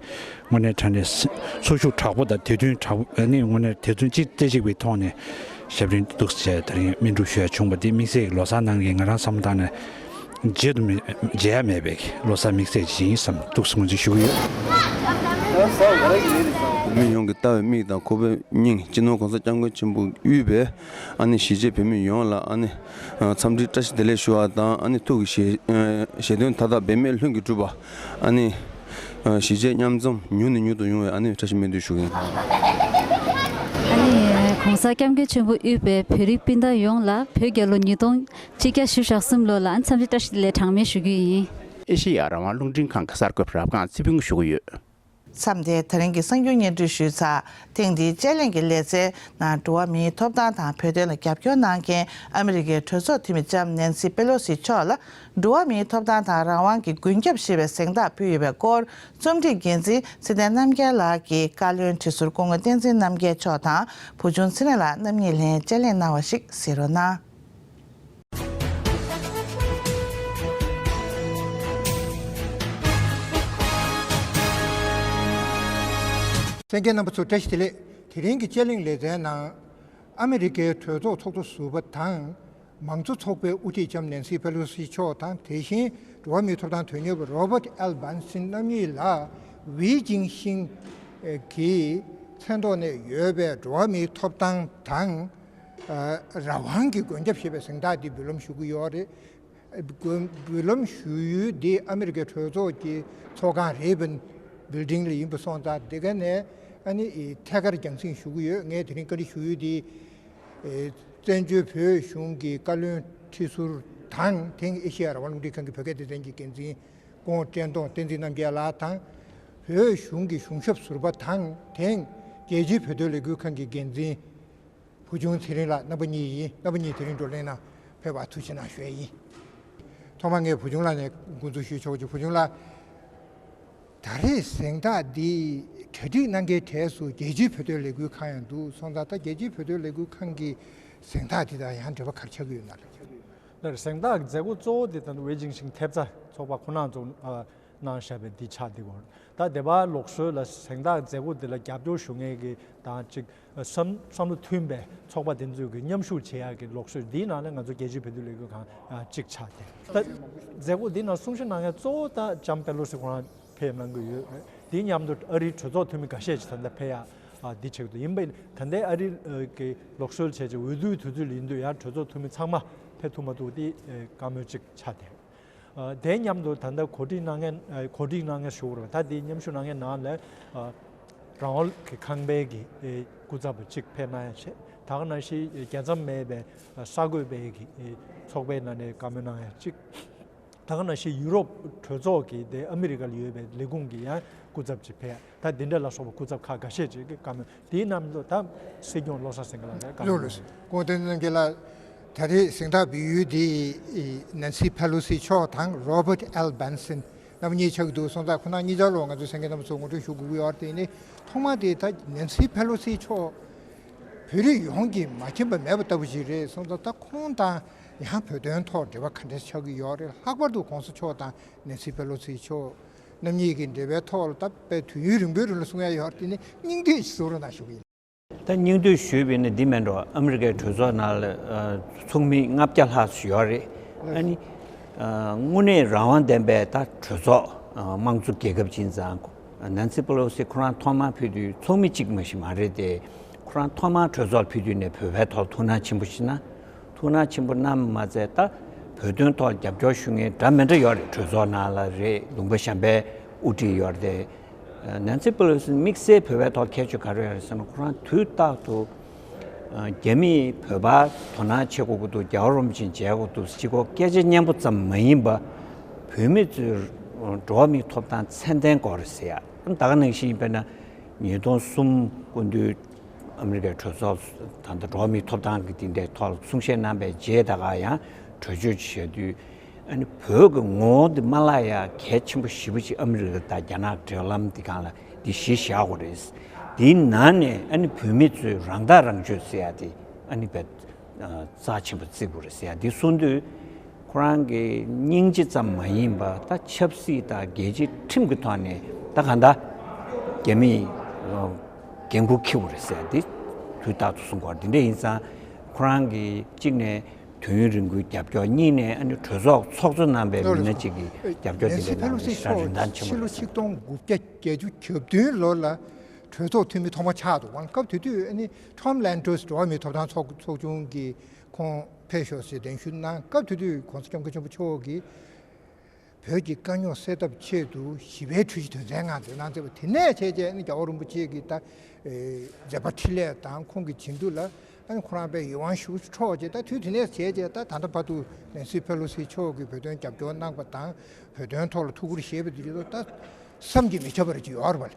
དངོས་གནས་དྲང་གནས་ཚོར་ཤུགས་དྲག་པོ་དང་དད་འདུན་དྲག་པོ་ནི་དངོས་གནས་དེ་ཚོ་གཅིག་རྩེ་གཅིག་པའི་ཐོག་ནས་ཞབས་རིམ་འདུག་སེ་བྱས་དེ་རིང་སྨིན་སྒྲུབ་ཞུ་ཡ་བྱུང་བ་འདི་དམིགས་བསལ་གྱི་ལོ་གསར་ནང་གི་ང་རང་བསམ་བློ་བཏང་ནས་བརྗེད་དུ་མི་བརྗེད་ཡ་མེད་པའི་ལོ་གསར་དམིགས་བསལ་ཅིག་ཡིན་བསམ་འདུག་སེ་ངོས་འཛིན་ཞུ་གི་ཡོད། བོད་མི་ཡོངས་ཀྱི་ལྟ་བའི་མིག་དང་ཁོག་པའི་སྙིང་སྤྱི་ནོར་༧གོང་ས་༧སྐྱབས་མགོན་ཆེན་པོ་དབུས་པའི་ཨ་ནི་གཞིས་བྱེས་བོད་མི་ཡོངས་ལ་ཨ་ནི་འཚམས་འདྲི་བཀྲ་ཤིས་བདེ་ལེགས་ཞུ་བ་དང་། ཨ་ནི་ཐུགས་ཀྱི་བཞེད་བཞེད་དོན་མཐའ་དག་འབད་མེད་ལྷུན་གྱིས་གྲུབ་པ། ཨ་ནི་གཞིས་བྱེས་མཉམ་འཛོམས་མྱུར་ནས་མྱུར་དུ་ཡོང་བའི་ཨ་ནི་བཀྲ་ཤིས་སྨོན་འདུན་ཞུ་གི་ཡིན། ཨ་ནི་༧གོང་ས་༧སྐྱབས་མགོན་ཆེན་པོ་དབུས་པའི་བོད་རིགས་སྤུན་ཟླ་ཡོངས་ལ་བོད་རྒྱལ་ལོ་ཉིས་སྟོང་གཅིག་བརྒྱ་བཞི་བཅུ་ཞེ་གསུམ་ལོ་ལ་འཚམས་འདྲི་བཀྲ་ཤིས་བདེ་ལེགས་གྲངས་མེད་ཞུ་རྒྱུ་ཡིན། ཨེ་ཤེ་ཡ་རང་དབང་རླུང་འཕྲིན་ཁང་གི་གསར་འགོད་པ་རབ་སྒང་ཚེ་ཕུན་གྱིས་ཞུ་གི་ཡོད། མཚམས་འདིར་ད་རིང་གི་གསར་འགྱུར་སྙན་སྒྲོན་ཞུས་ཚར། ཐེངས་འདིའི་དཔྱད་གླེང་གི་ལེ་ཚན་ནང་འགྲོ་བ་མིའི་ཐོབ་ཐང་དང་བོད་དོན་ལ་རྒྱབ་སྐྱོར་གནང་མཁན་ཨ་མི་རི་ཀའི་གྲོས་ཚོགས་འཐུས་མི་ལྕམ་ནན་སི་པེ་ལོ་སི་མཆོག་ལ་འགྲོ་བ་མིའི་ཐོབ་ཐང་དང་རང་དབང་གི་མགོན་སྐྱབས་ཞེས་པའི་གཟེངས་རྟགས་ཕུལ་ཡོད་པའི་སྐོར། རྩོམ་སྒྲིག་འགན་འཛིན་ཚེ་བརྟན་རྣམ་རྒྱལ་ལགས་ཀྱིས་བཀའ་བློན་ཁྲི་ཟུར་སྐུ་ངོ་བསྟན་འཛིན་རྣམ་རྒྱལ་མཆོག་དང་བུ་ཆུང་ཚེ་རིང་ལགས་རྣམ་གཉིས་ལྷན་དཔྱད་གླེང་གནང་བ་ཞིག་གཟིགས་རོགས་གནང་། གསན་མཁན་རྣམ་པ་ཚོ་བཀྲ་ཤིས་བདེ་ལེགས། དེ་རིང་གི་དཔྱད་གླེང་ལེ་ཚན་ནང་། ཨ་མི་རི་ཀའི་གྲོས་ཚོགས་ཚོགས་གཙོ་ཟུར་པ་དང་། མང་གཙོ་ཚོགས་པའི་དབུ་ཁྲིད་ལྕམ་ནན་སི་པེ་ལོ་སི་མཆོག་དང་། དེ་བཞིན་འགྲོ་བ་མིའི་ཐོབ་ཐང་དོན་གཉེར་བ་རོ་བརྟ་ཨེལ་བྷན་སིན་རྣམ་གཉིས་ལ་ཝི་ཇིང་ཤིང་གི་མཚན་ཐོག་ནས་ཡོད་པའི་འགྲོ་བ་མིའི་ཐོབ་ཐང་དང་། ཨ། རང་དབང་གི་མགོན་སྐྱབས་ཞེས་པའི་གཟེངས་རྟགས་འདི་འབུལ་ལམ་ཞུ་གི་ཡོད་རེད། འབུལ་འབུལ་ལམ་ཞུ་ཡུལ་འདི་ཨ་མི་རི་ཀའི་གྲོས་ཚོགས་ཀྱི་ཚོགས་ཁང་རེད་པ། བིལ་ཌིང་ལ་ཡིན་པ་སོང་ཙང་དེ་ག་ནས་ཨ་ནི་ཐད་ཀར་རྒྱང་སྲིང་ཞུ་གི་ཡོད། ངས་དེ་རིང་བཀའ་འདྲི་ཞུ་ཡུལ་འདི་བཙན་བྱོལ་བོད་གཞུང་གི་བཀའ་བློན་ཁྲི་ཟུར་དང་དེང་ཨེ་ཤེ་ཡ་རང་དབང་རླུང་འཕྲིན་ཁང་གི་བོད་སྐད་སྡེ་ཚན་གྱི་འགན་འཛིན་སྐུ་ངོ་བཀྲས་མཐོང་བསྟན་འཛིན་རྣམ་རྒྱལ་ལགས་དང་། བོད་གཞུང་གི་གཞུང་ཞབས་ཟུར་པ་དང་དེང་རྒྱལ་སྤྱིའི་བོད་དོན་ལས་འགུལ་ཁང་གི་འགན་འཛིན་བུ་ཆུང་ཚེ་རིང་ལགས་རྣམ་པ་གཉིས་ཡིན། རྣམ་པ་གཉིས་དེ་རིང་བགྲོ་གླེང་ནང་ཕེབས་པར་ཐུགས་རྗེ་གནང་ཞུ་ཡས་ཡིན། ཐོག་མར་ངས་བུ་ཆུང་ལགས་ནས་འགོ་འཛུགས་ཞུས་ཆོག་ཅིག་བུ་ཆུང་ལགས། ད་རེས་གཟེངས་རྟགས་འདི་གྲ་སྒྲིག་གནང་མཁན་གྲས་སུ་རྒྱལ་སྤྱིའི་བོད་དོན་ལས་འགུལ་ཁང་ཡང་འདུག་སོང་ཙང་། ད་རྒྱལ་སྤྱིའི་བོད་དོན་ལས་འགུལ་ཁང་གི་གཟེངས་རྟགས་འདི་དང་ཡང་འབྲེལ་བ་ག་རེ་ཆགས་ཀྱི་ཡོད་ན་ལགས། ལར་གཟེངས་རྟགས་ཀྱི་མཛད་སྒོ་གཙོ་བོ་དེ་ད་ཝེ་ཅིང་ཤིང་ཐེབས་རྩ་ཚོགས་པ་ཁོ་ན་ཚོ་ཨ་གནང་བཞག་པའི་འདི་ཆགས་འདི་གོ། ད་སྡེ་པ་ལོགས་སུ་ལ་གཟེངས་རྟགས་མཛད་སྒོ་འདི་ལ་རྒྱབ་སྐྱོར་ཞུ་མཁན་གྱི་དང་གཅིག་བསམ་བསམ་བློ་མཐུན་པའི་ཚོགས་པ་དེ་ཚོས་ཀྱི་མཉམ་ཞུགས་བྱེད་ཡག་གི་ལོགས་སུ་འདིའི་ནང་ལ་ང་ཚོ་རྒྱལ་སྤྱིའི་བོད་དོན་ལས་འགུལ་ཁང་ཨ་གཅིག་ཆགས་ཏེ། ད་མཛད་སྒོ་འདི་ནང་གསུང་བཤད་གནང་མཁན་གཙོ་བོ་ད་ལྕམ་པེ་ལོ་སི་ཁོ་རང་ཕེབས་གནང་གི་ཡོད་རེད། དེ་མཉམ་དུ་ཨ་རིའི་གྲོས་ཚོགས་འཐུས་མི་འགའ་ཤས་ཅིག་ད་ལྟ་ཕེབས་ཡག་ཨ་འདི་བྱེད་ཀྱི་འདུག་ཡིན་པ་ཡིན་ད་ལྟའི་ཨ་རི་ཨ་གི་ལོགས་སུ་བྱས་ཅིག་འོས་བསྡུའི་དུས་ཚོད་ལ་ཡིན་དུས་ཡང་གྲོས་ཚོགས་འཐུས་མི་ཚང་མ་ཕེབས་ཐུབ་མ་ཐུབ་དེ་ཨ་བཀའ་མོལ་ཅིག་ཆགས་ཏེ། ཨ་དེ་མཉམ་དུ་ད་ལྟ་གོ་སྒྲིག་གནང་མཁན་ཨ་གོ་སྒྲིག་གནང་མཁན་ཞུ་དགོས་རེད། ད་དེ་མཉམ་ཞུགས་གནང་མཁན་ནང་ལ་ཨ་རང་དབང་གི་ཁང་པའི་གི་ཨེ་སྐུ་ཚབ་པ་གཅིག་ཕེབས་གནང་ཡ་བྱས། ད་ག་ནང་བཞིན་རྒྱལ་མཚམས་མེད་པའི་ཨ་གསར་འགོད་པའི་གི་ཨེ་ཚོགས་པའི་ནང་ནས་བཀའ་མོལ་གནང་ཡ་གཅིག་ད་ག་ནང་བཞིན་ཡུ་རོབ་གྲོས་ཚོགས་ཀྱི་དེ་ཨ་མི་རི་ཀ་ལ་ཡོད་པའི་ལས་ཁུངས་ཀྱི་ཡང་སྐུ་ཚབ་ཅིག་ཕེབས་ཡ། ད་འདི་འདྲ་ལ་སོགས་པ་སྐུ་ཚབ་ཁག་འགའ་ཤས་ཅིག་གི་བཀའ་མོལ། དེའི་ནང་དུ་ད་སྲིད་སྐྱོང་བློ་བཟང་སེང་གེ་ལགས་ཀྱིས་བཀའ་མོལ། ལགས་ལགས། སྐུ་ངོ་བསྟན་འཛིན་རྣམ་རྒྱལ་ལགས། ད་རེས་གཟེངས་རྟགས་འབུལ་ཡུལ་འདི་ནན་སི་ཕེ་ལོ་སི་མཆོག་དང་རོ་བར་ཨེལ་བན་སན་རྣམ་གཉིས་ཆགས་ཀྱི་འདུག་སོང་ཙང་ཁོང་རྣམ་གཉིས་ཆར་ལོ་ང་ཚོ་གསན་མཁན་རྣམ་པ་ཚོ་ངོ་སྤྲོད་ཞུ་དགོས་ཀྱི་ཡོད་རེད། དེ་ནི་ཐོག་མ་དེ་ད་ནན་སི་ཕེ་ལོ་སི་མཆོག་བོད་རིགས་ཡོངས་ཀྱིས་མ་མཁྱེན་པ་མེད་པ་ལྟ་བུ་ཞིག་རེད། སོང་ཙང་ད་ཁོང་དང་ཡང་བོད་དོན་ཐོག་འབྲེལ་བ་ག་འདྲ་ཆགས་ཀྱི་ཡོད་རེད། ལྷག་པར་དུ་གོང་ས་མཆོག་དང་ནན་སི་ཕེ་ལོ་སི་མཆོག་རྣམ་གཉིས་ཀྱི་འབྲེལ་བའི་ཐོག་ལ་ད་དཔེ་དུས་ཡུན་རིང་པོའི་རིང་ལ་གསུང་ཡ་ཡོད་རེད། དེ་ནི་སྙིང་བསྡུས་ཤིག་གསུང་རོགས་གནང་ཞུ་གི་ཡིན། ད་སྙིང་བསྡུས་ཞུས་པ་ཡིན་ན་འདི་མེད་འགྲོ། ཨ་མི་རི་ཀའི་གྲོས་ཚོགས་ནང་ལ་ཨ་ཚོགས་མི་ལྔ་བརྒྱ་ལྷག་ཙམ་ཡོད་རེད། ཨ་ནི་ཨ་དངོས་གནས་རང་དབང་ལྡན་པའི་ད་གྲོས་ཚོགས་ཨ་དམངས་གཙོ་རྒྱལ་ཁབ་ཅིག་ཡིན་ཙང་། ནན་སི་པེ་ལོ་སི་ཁོ་རང་ཐོག་མར་ཕེབས་དུས་ཚོགས་མི་གཅིག་མ་ཞིག་མ་རེད་དེ། ཁོ་རང་ཐོག་མར་གྲོས་ཚོགས་ལ་ཕེབས་དུས་ནས་བོད་པའི་ཐོག་ཐུགས་སྣང་ཆེན་པོ་ཞིག་གནང་། ཐུགས་སྣང་ཆེན་པོ་གནང་མ་ཚད་ད་བོད་དོན་ཐོག་རྒྱབ་སྐྱོར་ཞུ་མཁན་འདྲ་མི་འདྲ་ཡོད་རེད། གྲོས་ཚོགས་ནང་ལ་རེད། ལུང་པ་གཞན་པའི་དབུ་ཁྲིད་ཡོད་རེད་དེ། ནན་སི་པེ་ལོ་སི་དམིགས་བསལ་བོད་པའི་ཐོག་ཁྱད་ཆོས་ག་རེ་ཡོད་རེད་ཟེར་ན། ཁོ་རང་དུས་རྟག་ཏུ་རྒྱ་མིས་བོད་པར་དོ་སྣང་བྱེད་དགོས་ཀྱི་འདུག་རྒྱལ་བ་རིན་པོ་ཆེ་མཇལ་དགོས་འདུག་ཅེས་སྐོར་སྐད་ཆ་སྙན་པོ་ཙམ་མ་ཡིན་པ། བོད་མི་ཚོའི་འགྲོ་བ་མིའི་ཐོབ་ཐང་ཚད་ལྡན་སྐོར་ཟེར་ཡ། ད་ག་ནང་བཞིན་དཔེར་ན་ཉིས་སྟོང་གསུམ་སྐུ་མདུན་ཨ་མི་རི་ཀའི་གྲོས་ཚོགས་ད་ལྟ་འགྲོ་བ་མིའི་ཐོབ་ཐང་གི་དེ་འདྲའི་ཐོག་ལ་གསུང་བཤད་གནང་པའི་རྗེས་ད་ག་ཡང་གྲོས་ཆོད་ཅིག་བཞག་དུས། ཨ་ནི་བོད་ཀྱི་ངོ་བོ་འདི་མ་བརླག་ཡ་གལ་ཆེན་པོ་ཞེ་པོ་ཅིག་ཨ་མི་རི་ཀ་དང་རྒྱ་ནག་འབྲེལ་ལམ་འདི་སྒང་ལ་འདི་གཞི་བཞག་དགོས་རེད། འདིའི་ནང་ནས་ཨ་ནི་བོད་མི་ཚོས་རང་ཐག་རང་གཅོད་ཟེར་ཡ་དེ་ཨ་ནི་དཔེ་རྩ་ཆེན་པོ་བརྩི་དགོས་རེད་ཟེར་ཡ་འདི་གསུང་དུས། ཁོ་རང་གི་སྙིང་རྗེ་ཙམ་མ་ཡིན་པ་ད་ཆབ་སྲིད་དང་རྒྱལ་སྤྱིའི་ཁྲིམས་ཀྱི་ཐོག་ནས་ད་གང་ལྟར་རྒྱ་མིས་འགན་འཁུར་འཁྱེར་དགོས་རེད་ཟེར་ཡ་འདི་དུས་རྟག་ཏུ་གསུང་དགོས་རེད། འདི་འདྲ་ཡིན་ཙང་ཁོ་རང་གིས་གཅིག་ནས། དུས་ཡུན་རིང་པོའི་རྒྱབ་སྐྱོར། གཉིས་ནས་ཨ་ནི་གྲོས་ཚོགས་ཚོགས་གཙོ་རྣམ་པའི་མི་སྣ་གཅིག་གི་རྒྱབ་སྐྱོར་དེ་འདྲ་གནང་ནས་ཞེ་དྲག་རིན་ཐང་ཆེན་པོ་རེད་ཟེར། ཕྱི་ལོ་ཆིག་སྟོང་དགུ་བརྒྱ་བརྒྱད་ཅུ་གྱ་བདུན་ལོ་ལ་གྲོས་ཚོགས་འཐུས་མི་ཐོག་མ་ཆགས་འདུག་ག་སྐབས་དེ་དུས་ཨ་ནི་Tom Lantos འགྲོ་བ་མིའི་ཐོབ་ཐང་ཚོགས་ཚོགས་ཆུང་གིས་ཁོང་ཕེབས་ཤོག་ཟེར་གདན་ཞུ་གནང་། སྐབས་དེ་དུས་༸གོང་ས་༸སྐྱབས་མགོན་ཆེན་པོ་མཆོག་གིས། བོད་ཀྱི་དཀའ་རྙོག་སེལ་ཐབས་ཆེད་དུ་ཞི་བའི་གྲོས་གཞི་དོན་ཚན་ལྔ་འདོན་གནང་མཛད་པ། དེ་ནས་བྱས་རྗེས་ནི་རྒྱལ་བ་རིན་པོ་ཆེ་གི་ད་མཛད་པ་འཕྲིན་ལས་དང་ཁོང་གི་བྱིན་མཐུ་ལ་ཨ་ནི་ཁོ་རང་དཔེ་ཡིད་དབང་ཞེ་པོ་འཕྲོག་རྗེས། ད་དུས་དེ་ནས་བྱས་རྗེས་ད་ད་ལྟ་བར་དུ་ནན་སི་ཕེ་ལོ་སི་མཆོག་གིས་བོད་དོན་རྒྱབ་སྐྱོར་གནང་པ་དང་། བོད་དོན་ཐོག་ལ་ཐུགས་ཁུར་བཞེས་པ་དེ་ཚོ་ད་བསམ་གྱིས་མི་ཁྱབ་པ་རེ་ཅིག་ཡོད་རེད་པ།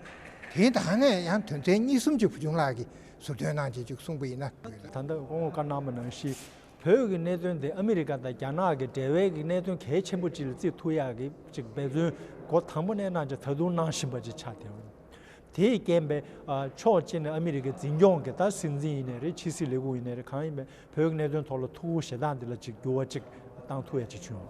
དེ་ད་ནས་ཡང་དོན་ཚན་གཉིས་གསུམ་ཅིག་བུ་ཆུང་ལགས་ཀྱིས་ཟུར་འདོན་གནང་བྱས་ཅིག་གསུངས་པ་ཡིན་ན། ད་ལྟ་སྐུ་ངོ་བཀའ་གནང་བ་ནང་བཞིན། བོད་ཀྱི་གནད་དོན་དེ་ཨ་མི་རི་ཀ་དང་རྒྱ་ནག་གི་འབྲེལ་བའི་གི་གནད་དོན་གལ་ཆེན་པོ་ཅིག་ལ་བརྩི་ཐུབ་ཡག་གི་ཅིག་འབད་བརྩོན་འགོ་དང་པོ་ནས་གནང་བྱས་ད་དུང་གནང་བཞིན་པ་ཅིག་ཆགས་བསྡད་ཡོད། དེས་རྐྱེན་པས་ཨ་ཕྱོགས་གཅིག་ནས་ཨ་མི་རི་ཀའི་འཛིན་སྐྱོང་གི་ད་སྲིད་འཛིན་ཡིན་ནའི་རེད། ཕྱི་སྲིད་ལས་ཁུངས་ཡིན་ནའི་རེད། གང་ཡིན་པའི་བོད་ཀྱི་གནད་དོན་ཐོག་ལ་ཐུགས་ཁུར་བཞེས་སྟངས་འདི་ལ་ཅིག་འགྱུར་བ་ཅིག་བཏང་ཐུབ་ཡ་ཅིག་བྱུང་།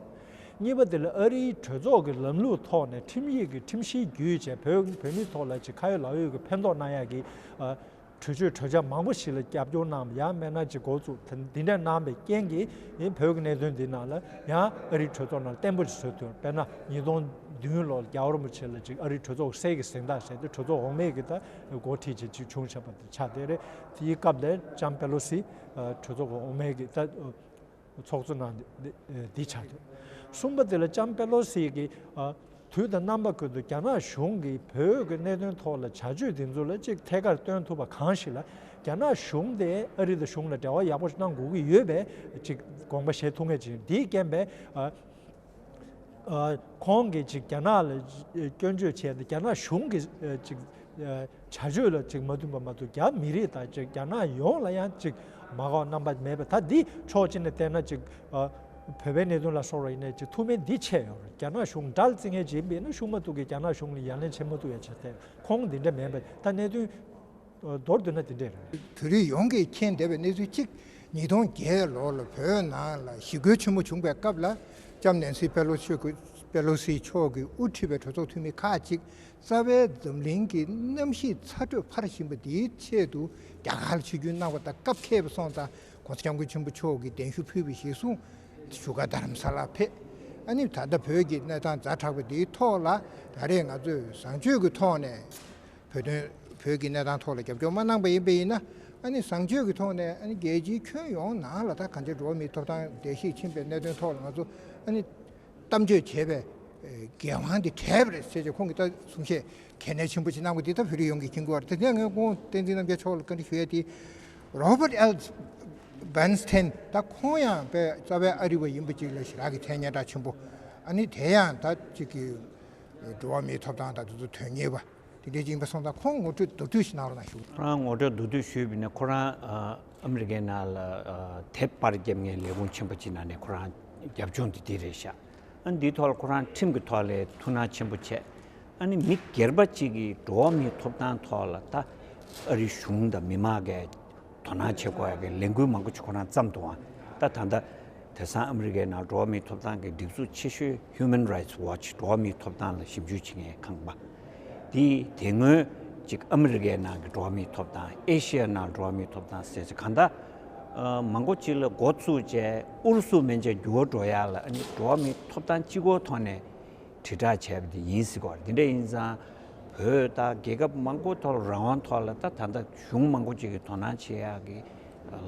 གཉིས་པ་དེ་ལ་ཨ་རིའི་གྲོས་ཚོགས་ཀྱི་ལམ་ལུགས་ཐོག་ནས་ཁྲིམས་ཡིག་གི་ཁྲིམས་གཞི་བརྒྱུད་བྱས་བོད་བོད་མིའི་ཐོག་ལ་ཅིག་ཁ་ཡོད་ལག་ཡོད་ཀྱི་ཕན་ཐོགས་གནང་ཡག་གི་ཨ། གྲོས་ཆོད་གྲོས་འཆར་མང་པོ་ཞིག་ལ་རྒྱབ་སྐྱོར་གནང་བ། ཡང་མིན་ན་ཅིག་འགོ་བཙུགས་དེ་འདི་འདྲ་གནང་བའི་རྐྱེན་གྱིས་ཨེ་བོད་ཀྱི་གནད་དོན་འདི་ནང་ལ་ཡང་ཨ་རིའི་གྲོས་ཚོགས་ནང་བརྟན་པོ་ཅིག་བཟོས་ཐུབ། དཔེར་ན་ཉིས་སྟོང་བདུན་ལོར་རྒྱལ་བ་རིན་པོ་ཆེ་ལ་ཅིག་ཨ་རིའི་གྲོས་ཚོགས་གསེར་གྱི་གཟེངས་རྟགས་ཟེར་ཏེ་གྲོས་ཚོགས་འོག་མའི་གི་ད་འགོ་ཁྲིད་ཅིག་ཅིག་བྱུང་བཞག་པ་དེ་ཆགས་བསྡད་རེད། དེའི་སྐབས་ལ་ལྕམ་པེ་ལོ་སི་གྲོས་ཚོགས་འོག་མའི་གི་ད། ཚོགས་གཙོ་གནང་འདི་འདི་ཆགས་འདུག་གསུམ་པ་དེ་ལ་ལྕམ་པེ་ལོ་སི་གིས་ཨ་དུས་དང་རྣམ་པ་ཀུན་ཏུ་རྒྱ་ནག་གཞུང་གིས་བོད་ཀྱི་གནད་དོན་ཐོག་ལ་བྱ་སྤྱོད་འདི་ཚོ་ལ་ཅིག་ཐད་ཀར་སྟོན་ཐུབ་པ་གང་ཞིག་ལ། རྒྱ་ནག་གཞུང་དེ་ཨ་རི་དང་གཞུང་ལ་འབྲེལ་བ་ཡག་པོ་ཞིག་གནང་དགོས་ཀྱི་ཡོད་པའི་ཅིག་དགོངས་པ་བཞེས་ཐུབ་མཁན་ཅིག་ཡིན། འདིའི་རྐྱེན་པས་ཨ་ཨ་ཁོང་གིས་ཅིག་རྒྱ་ནག་ལ་སྐྱོན་བརྗོད་བྱས་ཏེ། རྒྱ་ནག་གཞུང་གི་ཅིག་བྱ་སྤྱོད་ལ་ཅིག་མ་མཐུན་པ་མ་གཏོགས། རྒྱ་མི་རིགས་དང་ཅིག་རྒྱ་ནག་ཡོངས་ལ་ཡང་ཅིག་མ་དགའ་བ་རྣམ་པ་མེད་པ། ད་འདི་ཕྱོགས་གཅིག་ནས་བལྟས་ན་ཅིག་ཨ་བོད་པའི་གནད་དོན་ལ་སོགས་པ་ཡིན་ནའི་ཅིག་ཐུགས་སྨོན་འདི་ཆེ་ཡོད་རེད། རྒྱ་ནག་གཞུང་དགྲ་ལ་བརྩི་མཁན་ཅིག་ཡིན་པ་ཡིན་ན་ཤུགས་མ་ཐུག་གི་རྒྱ་ནག་གཞུང་ལ་ཡ་ལན་བྱེད་མ་ཐུབ་ཡ་བྱས་ཏེ། ཁོང་འདི་འདྲ་མིན་པ། ད་གནད་དོན་མདོར་བསྡུས་ན་འདི་འདྲ་རེད། བོད་རིགས་ཡོངས་ཀྱིས་མཁྱེན་བསྡད་པའི་གནས་ཚུལ་གཅིག་ཉིས་སྟོང་བརྒྱད་ལོ་ལ་བོད་ནང་ལ་ཞི་རྒོལ་ཆེན་མོ་བྱུང་བའི་སྐབས་ལ། ལྕམ་ནན་སི་པེ་ལོ་སི་པེ་ལོ་སི་མཆོག་གིས་དབུ་ཁྲིད་པའི་གྲོས་ཚོགས་འཐུས་མི་ཁག་ཅིག་རྩ་བའི་འཛམ་གླིང་གི་གནམ་གཤིས་ཚ་དྲོད་འཕར་བཞིན་པ་འདིའི་ཆེད་དུ་རྒྱ་གར་ལ་ཆིབས་བསྒྱུར་གནང་བ་དང་། སྐབས་འཁེལ་བ་སོང་ཙང་༸གོང་ས་༸སྐྱབས་མགོན་ཆེན་པོ་མཆོག་གིས་གདན་ཞུ་ཕུལ་བ་གཞིར་བཟུང་བཞུགས་སྒར་རྡ་རམ་ས་ལར་ཕེབས། ཨ་ནི་ད་ལྟ་བོད་ཀྱི་གནས་སྟངས་ཛ་དྲག་པ་འདིའི་ཐོག་ལ་ད་རེས་ང་ཚོས་བཟང་སྤྱོད་ཀྱི་ཐོག་ནས་བོད་དོན། བོད་ཀྱི་གནས་སྟངས་ཐོག་ལ་རྒྱབ་སྐྱོར་མ་གནང་པ་ཡིན་པ་ཡིན་ན། ཨ་ནི་བཟང་སྤྱོད་ཀྱི་ཐོག་ནས། ཨ་ནི་རྒྱལ་སྤྱིའི་ཁྱོན་ཡོངས་ནང་ལ་ད་གང་ཅིའི་འགྲོ་བ་མིའི་ཐོབ་ཐང་བརྡལ་བཤིག་ཕྱིན་པའི་གནད་དོན་ཐོག་ལ་ང་ཚོ་ཨ་ནི་གཏམ་བརྗོད་བྱས་པའི་འགན་དབང་དེ་བྲལ་བ་རེད་ཟེར་བྱས། ཁོང་གིས་ད་གསུང་བཤད་གལ་གནད་ཆེན་པོ་ཞིག་གནང་བ་འདི་ད་བོད་རིགས་ཡོངས་ཀྱིས་མཁྱེན་གྱི་ཡོད་རེད། དེ་ནས་ངས་ཁོང་བསྟན་འཛིན་རྣམ་རྒྱལ་མཆོག་ལ་བཀའ་འདྲི་ཞུ་ཡས་དེ། Robert L Bernstein། ད་ཁོང་ཡང་དཔེ་རྩ་བའི་ཨ་རི་བ་ཡིན་པ་ཅིག་ལ་ཞེ་དྲག་གི་མཚན་སྙན་གྲགས་ཆེན་པོ། ཨ་ནི་དེ་ཡང་ད་ཅིག་གི་འགྲོ་བ་མིའི་ཐོབ་ཐང་དང་དེ་ཚོ་དོན་གཉེར་བ་དེ་འདྲའི་ཅིག་ཡིན་པ་སོང་ཙང་། ཁོང་ངོ་སྤྲོད་མདོར་བསྡུས་ཤིག་གནང་རོགས་གནང་ཞུ། ཁོ་རང་ངོ་སྤྲོད་མདོར་བསྡུས་ཞུས་པ་ཡིན་ན། ཁོ་རང་ཨ་ཨ་མི་རི་ཀའི་ནང་ལ་ཨ་དེབ་པར་རྒྱབ་མཁན་ལས་ཁུངས་ཆེན་པོ་ཅིག་ནང་ནས་ཁོ་རང་རྒྱབ་ལྗོངས་དེ་འདི་རེད་ཤག་ཨ་འདིའི་ཐོག་ལ་ཁོ་རང་ཁྲིམས་ཀྱི་ཐོག་ལ་ཐུགས་སྣང་ཆེན་པོ་བྱས། ཨ་ནི་མི་སྒེར་པ་གཅིག་གིས་འགྲོ་བ་མིའི་ཐོབ་ཐང་ཐོག་ལ་ད་ཨ་རི་གཞུང་དང་མི་མང་གིས་དོ་སྣང་བྱེད་དགོས་ཡག་གི་ལས་འགུལ་མང་པོ་ཅིག་ཁོ་རང་བརྩམས་འདུག་ཨ་ད་ད་ལྟ་དེང་སང་ཨ་མི་རི་ཀའི་ནང་འགྲོ་བ་མིའི་ཐོབ་ཐང་གི་སྒྲིག་འཛུགས་ཆེ་ཤོས་Human Rights Watch། འགྲོ་བ་མིའི་ཐོབ་ཐང་ལ་ཞིབ་འཇུག་བྱེད་མཁན་ཁང་པ་དེས། དེ་སྔོན་ཅིག་ཨ་མི་རི་ཀའི་ནང་གི་འགྲོ་བ་མིའི་ཐོབ་ཐང་། ཨེ་ཤི་ཡའི་ནང་འགྲོ་བ་མིའི་ཐོབ་ཐང་ཟེར་ཅིག་གང་ལྟར་ཨ་མང་པོ་ཅིག་ལ་འགོ་བཙུགས་བྱས། ཨུ་རུ་སུ་མན་ཆད་འགྱུར་བ་འགྲོ་ཡག་ལ་ཨ་ནི་འགྲོ་བ་མིའི་ཐོབ་ཐང་སྤྱི་ཁོག་ཐོག་ནས་དྲིལ་བསྒྲགས་བྱས་པ་དེ་ཡིན་སྲིད་ཀྱི་ཡོད་རེད། དེ་འདྲ་ཡིན་ཙང་བོད་ད་རྒྱལ་ཁབ་མང་པོ་ཐོག་ལ་རང་དབང་ཐོག་ལ་ད་ད་ལྟ་གཞུང་མང་པོ་ཅིག་གིས་དོ་སྣང་བྱེད་ཡག་གི་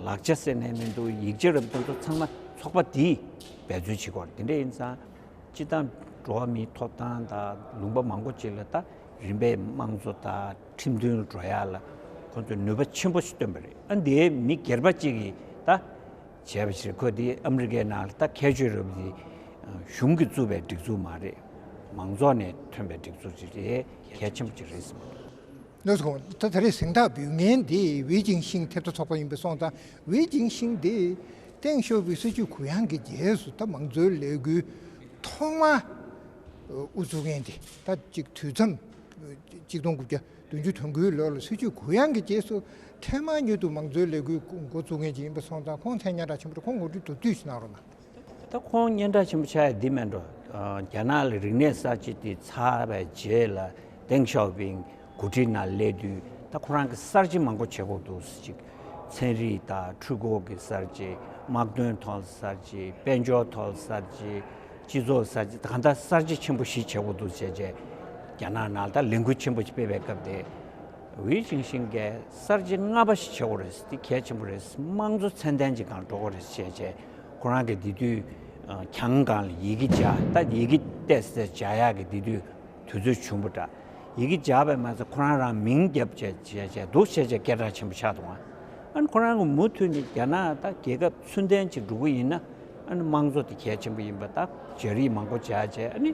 ལག་ཆ་ཟེར་ནའི་མི་འདུག་ཡིག་ཆ་རབ་དེ་ཚོ་ཚང་མ་ཚོགས་པ་དེས་འབད་རྩོལ་བྱེད་ཀྱི་ཡོད་རེད། དེ་འདྲ་ཡིན་ཙང་སྤྱིར་བཏང་འགྲོ་བ་མིའི་ཐོབ་ཐང་དང་ལུང་པ་མང་པོ་ཅིག་ལ་ད་རིམ་པས་དམངས་གཙོ་དང་ཁྲིམས་མཐུན་འགྲོ་ཡག་ལ་ཁོང་ཚོས་ནུས་པ་ཆེན་པོ་ཞིག་བཏོན་པ་རེད། ཨ་འདིའི་མི་སྒེར་པ་གཅིག་གིས་ད་བྱས་པ་ཞིག་རེད། ཁོ་འདི་ཨ་མི་རི་ཀའི་ནང་ལ་ད་ཁྱད་ཆོས་རེད་པ། འདི་གཞུང་གིས་བཙུགས་པའི་སྒྲིག་འཛུགས་མ་རེད། མང་ཚོགས་ནས་ཐོན་པའི་སྒྲིག་འཛུགས་ཅིག་རེད། གལ་ཆེན་པོ་ཅིག་རེད་བསམ་གྱི་འདུག་ལགས་སོ། ད་ད་རེས་གཟེངས་རྟགས་འབུལ་མཁན་འདི་ཝེ་ཅིང་ཤིང་ཐེབས་རྩ་ཚོགས་པ་ཡིན་པ་སོང་ཙང་། ཝེ་ཅིང་ཤིང་འདི་ཏེང་ཞའོ་ཕིང་སྲིད་བྱུས་གུ་ཡངས་ཀྱི་རྗེས་སུ་ད་མང་གཙོའི་ལས་འགུལ་ཐོག་མར་དབུ་བཙུགས་མཁན་དེ། ད་ཅིག་དུས་མཚམས་གཅིག་སྟོང་དགུ་བརྒྱ་བདུན་ཅུ་དོན་དགུའི་ལོ་ལ་སྲིད་བྱུས་གུ་ཡངས་ཀྱི་རྗེས་སུ་ཐེངས་མ་ཉིད་དུ་མང་གཙོའི་ལས་འགུལ་འགོ་འཛུགས་མཁན་ཅིག་ཡིན་པ་སོང་ཙང་། ཁོང་མཚན་སྙན་གྲགས་ཆེན་པོ་རེད། ཁོང་ངོ་སྤྲོད་མདོར་བསྡུས་ཤིག་གནང་རོགས་གནང་། ད་ཁོང་སྙན་གྲགས་ཆེན་པོ་ཆགས་ཡ་འདི་མེད་འགྲོ། ཨ་རྒྱ་ནག་ལ་རིག་གནས་གསར་བརྗེ་འདི་ཚར་བའི་རྗེས་ལ་ཏེང་ཞའོ་ཕིང་འགོ་ཁྲིད་ནང་སླེབས་དུས། ད་ཁོ་རང་གིས་གསར་བརྗེ་མང་པོ་བྱེད་དགོས་འདུག་ཟེར་ཅིག་ཚན་རིག་དང་འཕྲུལ་འཁོར་གྱི་གསར་བརྗེ། དམག་དོན་ཐོག་གསར་བརྗེ། དཔལ་འབྱོར་ཐོག་གསར་བརྗེ། སྤྱི་ཚོགས་གསར་བརྗེ། ད་གང་ལྟར་གསར་བརྗེ་ཆེན་པོ་བཞི་བྱེད་དགོས་འདུག་ཟེར་བྱས་རྒྱ་ནག་ནང་ད་ལས་འགུལ་ཆེན་པོ་ཞིག་སྤེལ་བའི་སྐབས་དེ། ཝེ་ཅིང་ཤིང་གིས་གསར་བརྗེ་ལྔ་པ་ཞིག་བྱེད་དགོས་རེད། འདི་གལ་ཆེན་པོ་རེད། དམངས་གཙོ་ཚད་ལྡན་ཅིག་སྒང་འགྲོ་དགོས་རེད་ཟེར་བྱས། ཁོ་རང་གིས་དེ་དུས་ཨ་གྱང་སྒང་ལ་ཡི་གེ་སྦྱར། ད་ཡི་གེ་ཏོག་ཙམ་སྦྱར་ཡག་གི་དེ་དུས་དུས་ཚོད་བྱུང་བ་འདྲ། ཡི་གེ་སྦྱར་བས་མ་ཚད་ཁོ་རང་རང་མིང་བརྒྱབ་བྱས་བྱས་བྱས་འདུག་བྱས་བྱས་སྐད་གྲགས་ཆེན་པོ་ཆགས་འདུག་ཨ་ནི་ཁོ་རང་གིས་མུ་མཐུད་ནས་རྒྱ་ནག་ད་རྒྱལ་ཁབ་ཚུལ་ལྡན་ཅིག་འགྲོ་གི་ཡིན་ན། ཨ་ནི་དམངས་གཙོ་དེ་གལ་ཆེན་པོ་ཡིན་པ། ད་སྦྱར་ཡིག་མང་པོ་སྦྱར་བྱས། ཨ་ནི་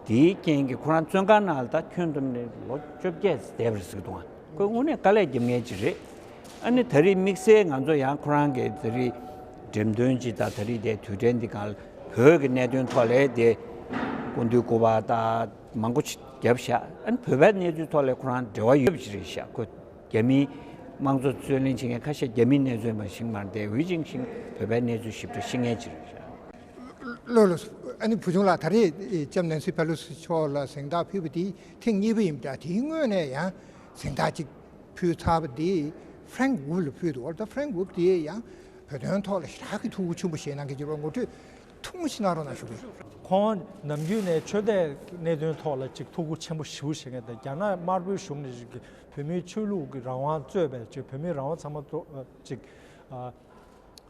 དེའི་རྐྱེན་གྱིས་ཁོ་རང་བཙོན་ཁང་ནང་ལ་ད་ཁྱོན་བསྡོམས་ནས་ལོ་བཅོ་བརྒྱད་བསྡད་པ་རེད་ཟེར་གི་འདུག་ཨ་ཁོས་དངོས་གནས་དཀའ་ལས་རྒྱབ་མཁན་ཅིག་རེད། ཨ་ནི་ད་རེས་དམིགས་བསལ་ང་ཚོ་ཡང་ཁོ་རང་གི་ད་རེས་འགྲེམས་སྟོན་ཅིག་དང་། ད་རེས་དེ་དུས་དྲན་འདི་སྒང་ལ་བོད་ཀྱི་གནད་དོན་ཐོག་ལ་དེ་སྐུ་མདུན་སྐུ་པར་ད་མང་པོ་ཅིག་བརྒྱབ་ཤག་ཨ་ནི་བོད་པའི་གནས་ཚུལ་ཐོག་ལ་ཁོ་རང་འབྲེལ་བ་ཡོད་པ་ཅིག་རེད་ཤག་ཁོ་རྒྱ་མིའི་དམངས་གཙོ་རྩོད་ལེན་བྱེད་མཁན་ཁ་ཤས་རྒྱ་མིའི་གནས་ཚུལ་མ་ཤེས་མ་རེད་དེ། ཝེ་ཅིང་ཤིང་བོད་པའི་གནས་ཚུལ་ཞིབ་ཕྲ་ཤེས་མཁན་ཅིག་རེད་ཤག་ལགས་ལགས་སོ། ཨ་ནི་བུ་ཆུང་ལགས། ད་རེས་ལྕམ་ནན་སི་པེ་ལོ་སི་མཆོག་ལ་གཟེངས་རྟགས་ཕུལ་བ་དེ་ཐེངས་གཉིས་པ་ཡིན་པ་འདྲ། དེའི་སྔོན་ནས་ཡང་གཟེངས་རྟགས་གཅིག་ཕུལ་ཚར་བ་དེ་ཧྥ་རེང་ཝུ་ལ་ཕུལ་འདུག་ཨོ་ད་ཧྥ་རེང་ཝུ་དེ་ཡང་བོད་དོན་ཐོག་ལ་ཞེ་དྲག་གི་ཐུགས་ཁུར་ཆེན་པོ་བཞེས་གནང་མཁན་ཅིག་རེད་པ། ངོ་སྤྲོད་ཐུང་ངུ་ཞིག་གནང་རོགས་གནང་ཞུ་གི་ཡིན། ཁོང་ནམ་རྒྱུན་ནས་ཆོས་དད་གནད་དོན་ཐོག་ལ་ཅིག་ཐུགས་ཁུར་ཆེན་པོ་ཞེ་པོ་བཞེས་མཁན་དང་། རྒྱ་ནག་དམར་པོའི་གཞུང་ནས་ཅིག་བོད་མིའི་ཆོས་ལུགས་ཀྱི་རང་དབང་རྩོད་པའི་ཅིག་བོད་མིའི་རང་དབང་ཚང་མ་ཅིག་ཨ།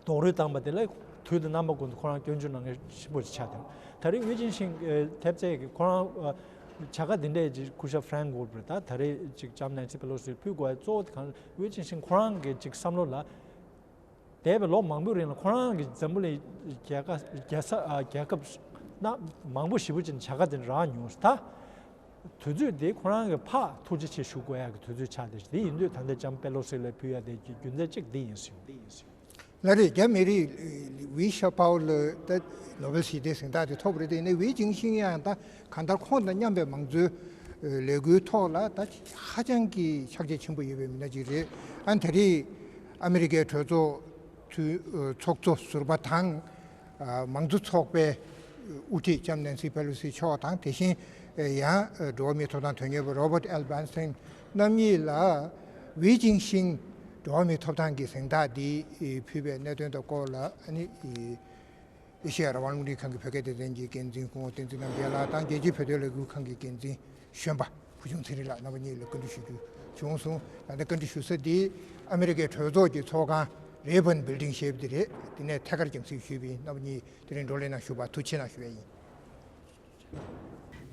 རྡོག་རོལ་བཏང་པ་དེ་ལ་ཐུགས་ བོད་དུ་རྣམ་པ་ཀུན་ཏུ་ཁོ་རང་སྐྱོན་བརྗོད་གནང་མཁན་ཆེན་པོ་ཞིག་ཆགས་བསྡད། ད་རེས་ཝེ་ཅིན་ཤིང་ཨ་ཐེབས་རྩ་གི་ཁོ་རང་ཨ་བྱ་དགའ་འདི་འདྲའི་ཅིག་སྐུ་ཞབས་ཧྥ་རན་ཀོ་ཝོལ་ཕར་ད་ད་རེས་ཅིག་ལྕམ་ནན་སི་པེ་ལོ་སིར་ཕུལ་དགོས་པའི་གཙོ་བོ་དེ་གང་ཝེ་ཅིན་ཤིང་ཁོ་རང་གི་ཅིག་བསམ་བློ་ལ། འདས་པའི་ལོ་མང་པོའི་རིང་ལ་ཁོ་རང་གིས་འཛམ་བུ་གླིང་རྒྱལ་ཁབ་རྒྱལ་ས་ཨ་རྒྱལ་ཁབ་ན་མང་པོ་ཞེ་པོ་ཅིག་ནས་བྱ་དགའ་དེ་རག་མྱོང་ཟེར། ད་དུས་ཚོད་དེ་ཁོ་རང་གིས་ཕར་ཐུགས་རྗེ་ཆེ་ཞུ་དགོས་ཡག་གི་དུས་ཚོད་ཆགས་བསྡད་ཤག་དེ་ཡིན་དུས་ད་ལྟ་ལྕམ་པེ་ལོ་སི་ལ་ཕུལ་ཡག་དེ་རྒྱུ་མཚན་གཅིག་འདི་ཡིན་ཟེར། ལགས་རེད། རྒྱ་མི་རིགས་ཝི་ཤ་པའོ་ལ་ད་ནོ་བེལ་ཞི་བདེའི་གཟེངས་རྟགས་དེ་ཐོབ་རེད། དེ་ནས་ཝེ་ཅིང་ཤིང་ཡང་ད་གང་ལྟར་ཁོང་དང་མཉམ་པའི་མང་གཙོའི་ལས་འགུལ་ཐོག་ལ་ད་ཧ་ཅང་གི་ཕྱག་རྗེས་ཆེན་པོ་ཡོད་པའི་མི་སྣ་ཅིག་རེད། ཨ་ནི་ད་རེས་ཨ་མི་རི་ཀའི་གྲོས་ཚོགས་འཐུས་ཚོགས་གཙོ་ཟུར་པ་དང་། མང་གཙོ་ཚོགས་པའི་དབུ་ཁྲིད་ལྕམ་ནན་སི་པེ་ལོ་སི་མཆོག་དང་། དེ་བཞིན་ཡང་འགྲོ་བ་མིའི་ཐོབ་ཐང་དོན་གཉེར་བ་Robert L Bernstein རྣམ་གཉིས་ལ་ཝེ་ཅིང་ཤིང་འགྲོ་བ་མིའི་ཐོབ་ཐང་གི་གཟེངས་རྟགས་འདི་ཕུལ་བའི་གནད་དོན་དང་སྐོར་ལ་ཨ་ནི་ཨེ་ཤེ་ཡ་རང་དབང་རླུང་འཕྲིན་ཁང་གི་བོད་སྐད་སྡེ་ཚན་གྱི་འགན་འཛིན་སྐུ་ངོ་བསྟན་འཛིན་རྣམ་རྒྱལ་ལགས་དང་། རྒྱལ་སྤྱིའི་བོད་དོན་ལས་འགུལ་ཁང་གི་འགན་འཛིན་གཞོན་པ་ཕུར་ཆུང་ཚེ་རིང་ལགས་རྣམ་པ་གཉིས་ལ་བཀའ་འདྲི་ཞུ་རྒྱུ་བྱུང་སོང་། ད་ལྟ་བཀའ་འདྲི་ཞུ་ས་འདི་ཨ་མི་རི་ཀའི་གྲོས་ཚོགས་ཀྱི་ཚོགས་ཁང་Rayburn Building ཞེས་པ་འདི་རེད། འདི་ནས་ཐད་ཀར་རྒྱང་སྲིང་ཞུས་པ་ཡིན། རྣམ་པ་གཉིས་དེ་རིང་བགྲོ་གླེང་གནང་ཞུ་བར་ཐུགས་རྗེ་ཆེ་གནང་ཞུ་བ་ཡིན།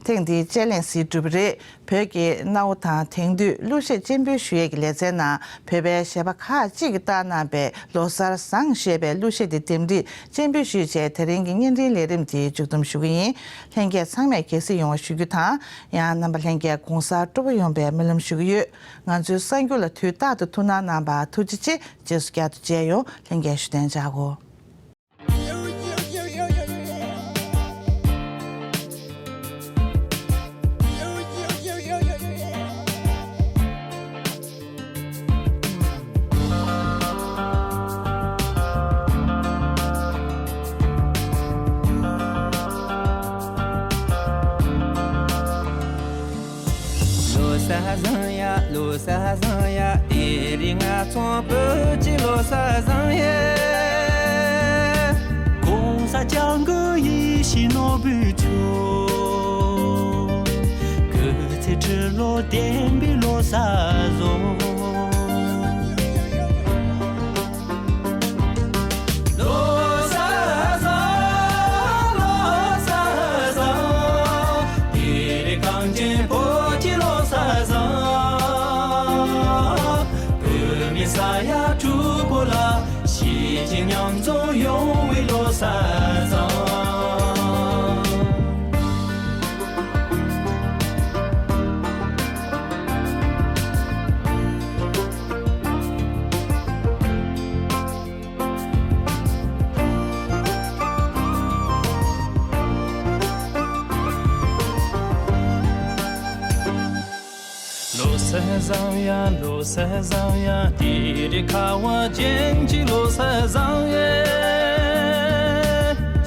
ཐེངས་འདིའི་དཔྱད་གླེང་གཟིགས་གྲུབ་པ་རེད། བོད་ཀྱི་གནའ་བོ་དང་དེང་དུས་གླུ་གཞས་སྤྱན་འབུལ་ཞུ་ཡས་ཀྱི་ལེ་ཚན་ནང་བོད་པའི་གཞས་པ་ཁག་ཅིག་གིས་བཏང་གནང་པའི་ལོ་གསར་བཟང་ཞེས་པའི་གླུ་གཞས་དེ་འདེམས་སྒྲིག་སྤྱན་འབུལ་ཞུས་བྱས། དེ་རིང་གི་བརྙན་འཕྲིན་ལས་རིམ་དེ་མཇུག་བསྡོམས་ཞུ་གི་ཡིན། ལྷན་རྒྱས་ཚང་མས་གལ་སྲིད་ཡོང་བ་ཞུ་རྒྱུ་དང་། ཡང་རྣམ་པ་ལྷན་རྒྱས་དགོང་གསར་སྤྲོ་པོ་ཡོང་བའི་སྨོན་ལམ་ཞུ་གི་ཡོད། ང་ཚོའི་གསར་འགྱུར་ལ་དུས་རྟག་ཏུ་ཐུགས་སྣང་གནང་བར་ཐུགས་རྗེ་ཆེ། རྗེས་སུ་བསྐྱར་དུ་མཇལ་ཡོང་། ལྷན་རྒྱས་བཞུགས་གདན་འཇགས་དགོས། ལོ་གསར་བཟང་ཡ། ལོ་གསར་བཟང་ཡ། དེ་རིང་ང་ཚོ་བོད་ཀྱི་ལོ་གསར་བཟང་ཡ། གོང་ས་སྐྱབས་མགོན་ཡིད་བཞིན་ནོར་བུའི་ཚོགས། སྐུ་ཚེ་ཁྲི་ལོ་བརྟན་པའི་ལོ་གསར་བཟང་། ལོ་གསར་བཟང་། ལོ་གསར་བཟང་། དེ་རིང་གངས་ཅན་བོད་ཀྱི་ལོ་གསར་བཟང་། བོད་མི་ས་ཡ་དྲུག་པོ་ལ། གཞིས་བྱེས་མཉམ་འཛོམས་ཡོང་བའི་ལོ་གསར་བཟང་། ལོ་གསར་བཟང་ཡ། ལོ་གསར་བཟང་ཡ། དེ་རིང་ཁ་བ་ཅན་གྱི་ལོ་གསར་བཟང་ཡ།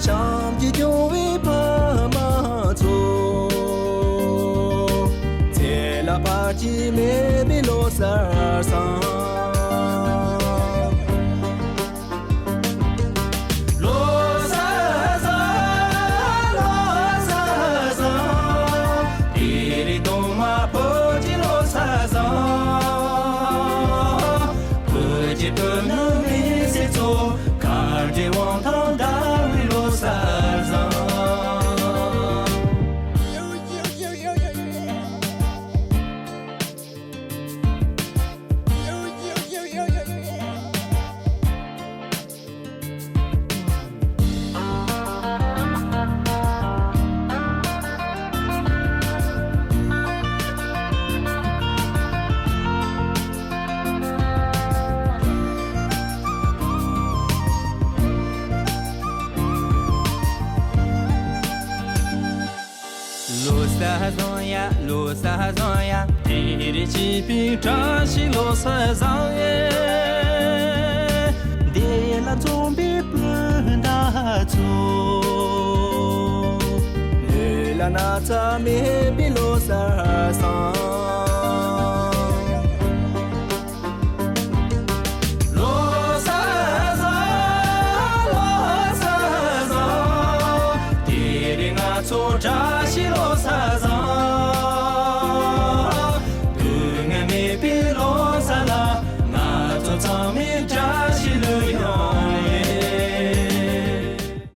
བྱམས་བརྩེས་སྐྱོང་བའི་ཕ་མ་ཚོ། ཚེ་ལ་བར་ཆད་མེད་པའི་ལོ་གསར་བཟང་། ལོ་གསར་བཟང་། ལོ་གསར་བཟང་། དེ་རིང་གདོང་དམར་བོད་ཀྱི་ལོ་གསར་བཟང་། བོད་ཀྱི་བུ་ནུ་མི་སེར་ཚོ། དགའ་བདེ་དབང་ཐང་དར་བའི་ལོ་གསར་བཟང་། ལོ་གསར་བཟང་ཡ། ལོ་གསར་བཟང་ཡ། དེ་རིང་སྐྱིད་པའི་བཀྲ་ཤིས་ལོ་གསར་བཟང་ཡ། བདེ་ལ་འཛོམས་པའི་སྤུན་ཟླ་ཚོ། ལུས་ལ་ན་ཚ་མེད་པའི་ལོ་གསར་བཟང་།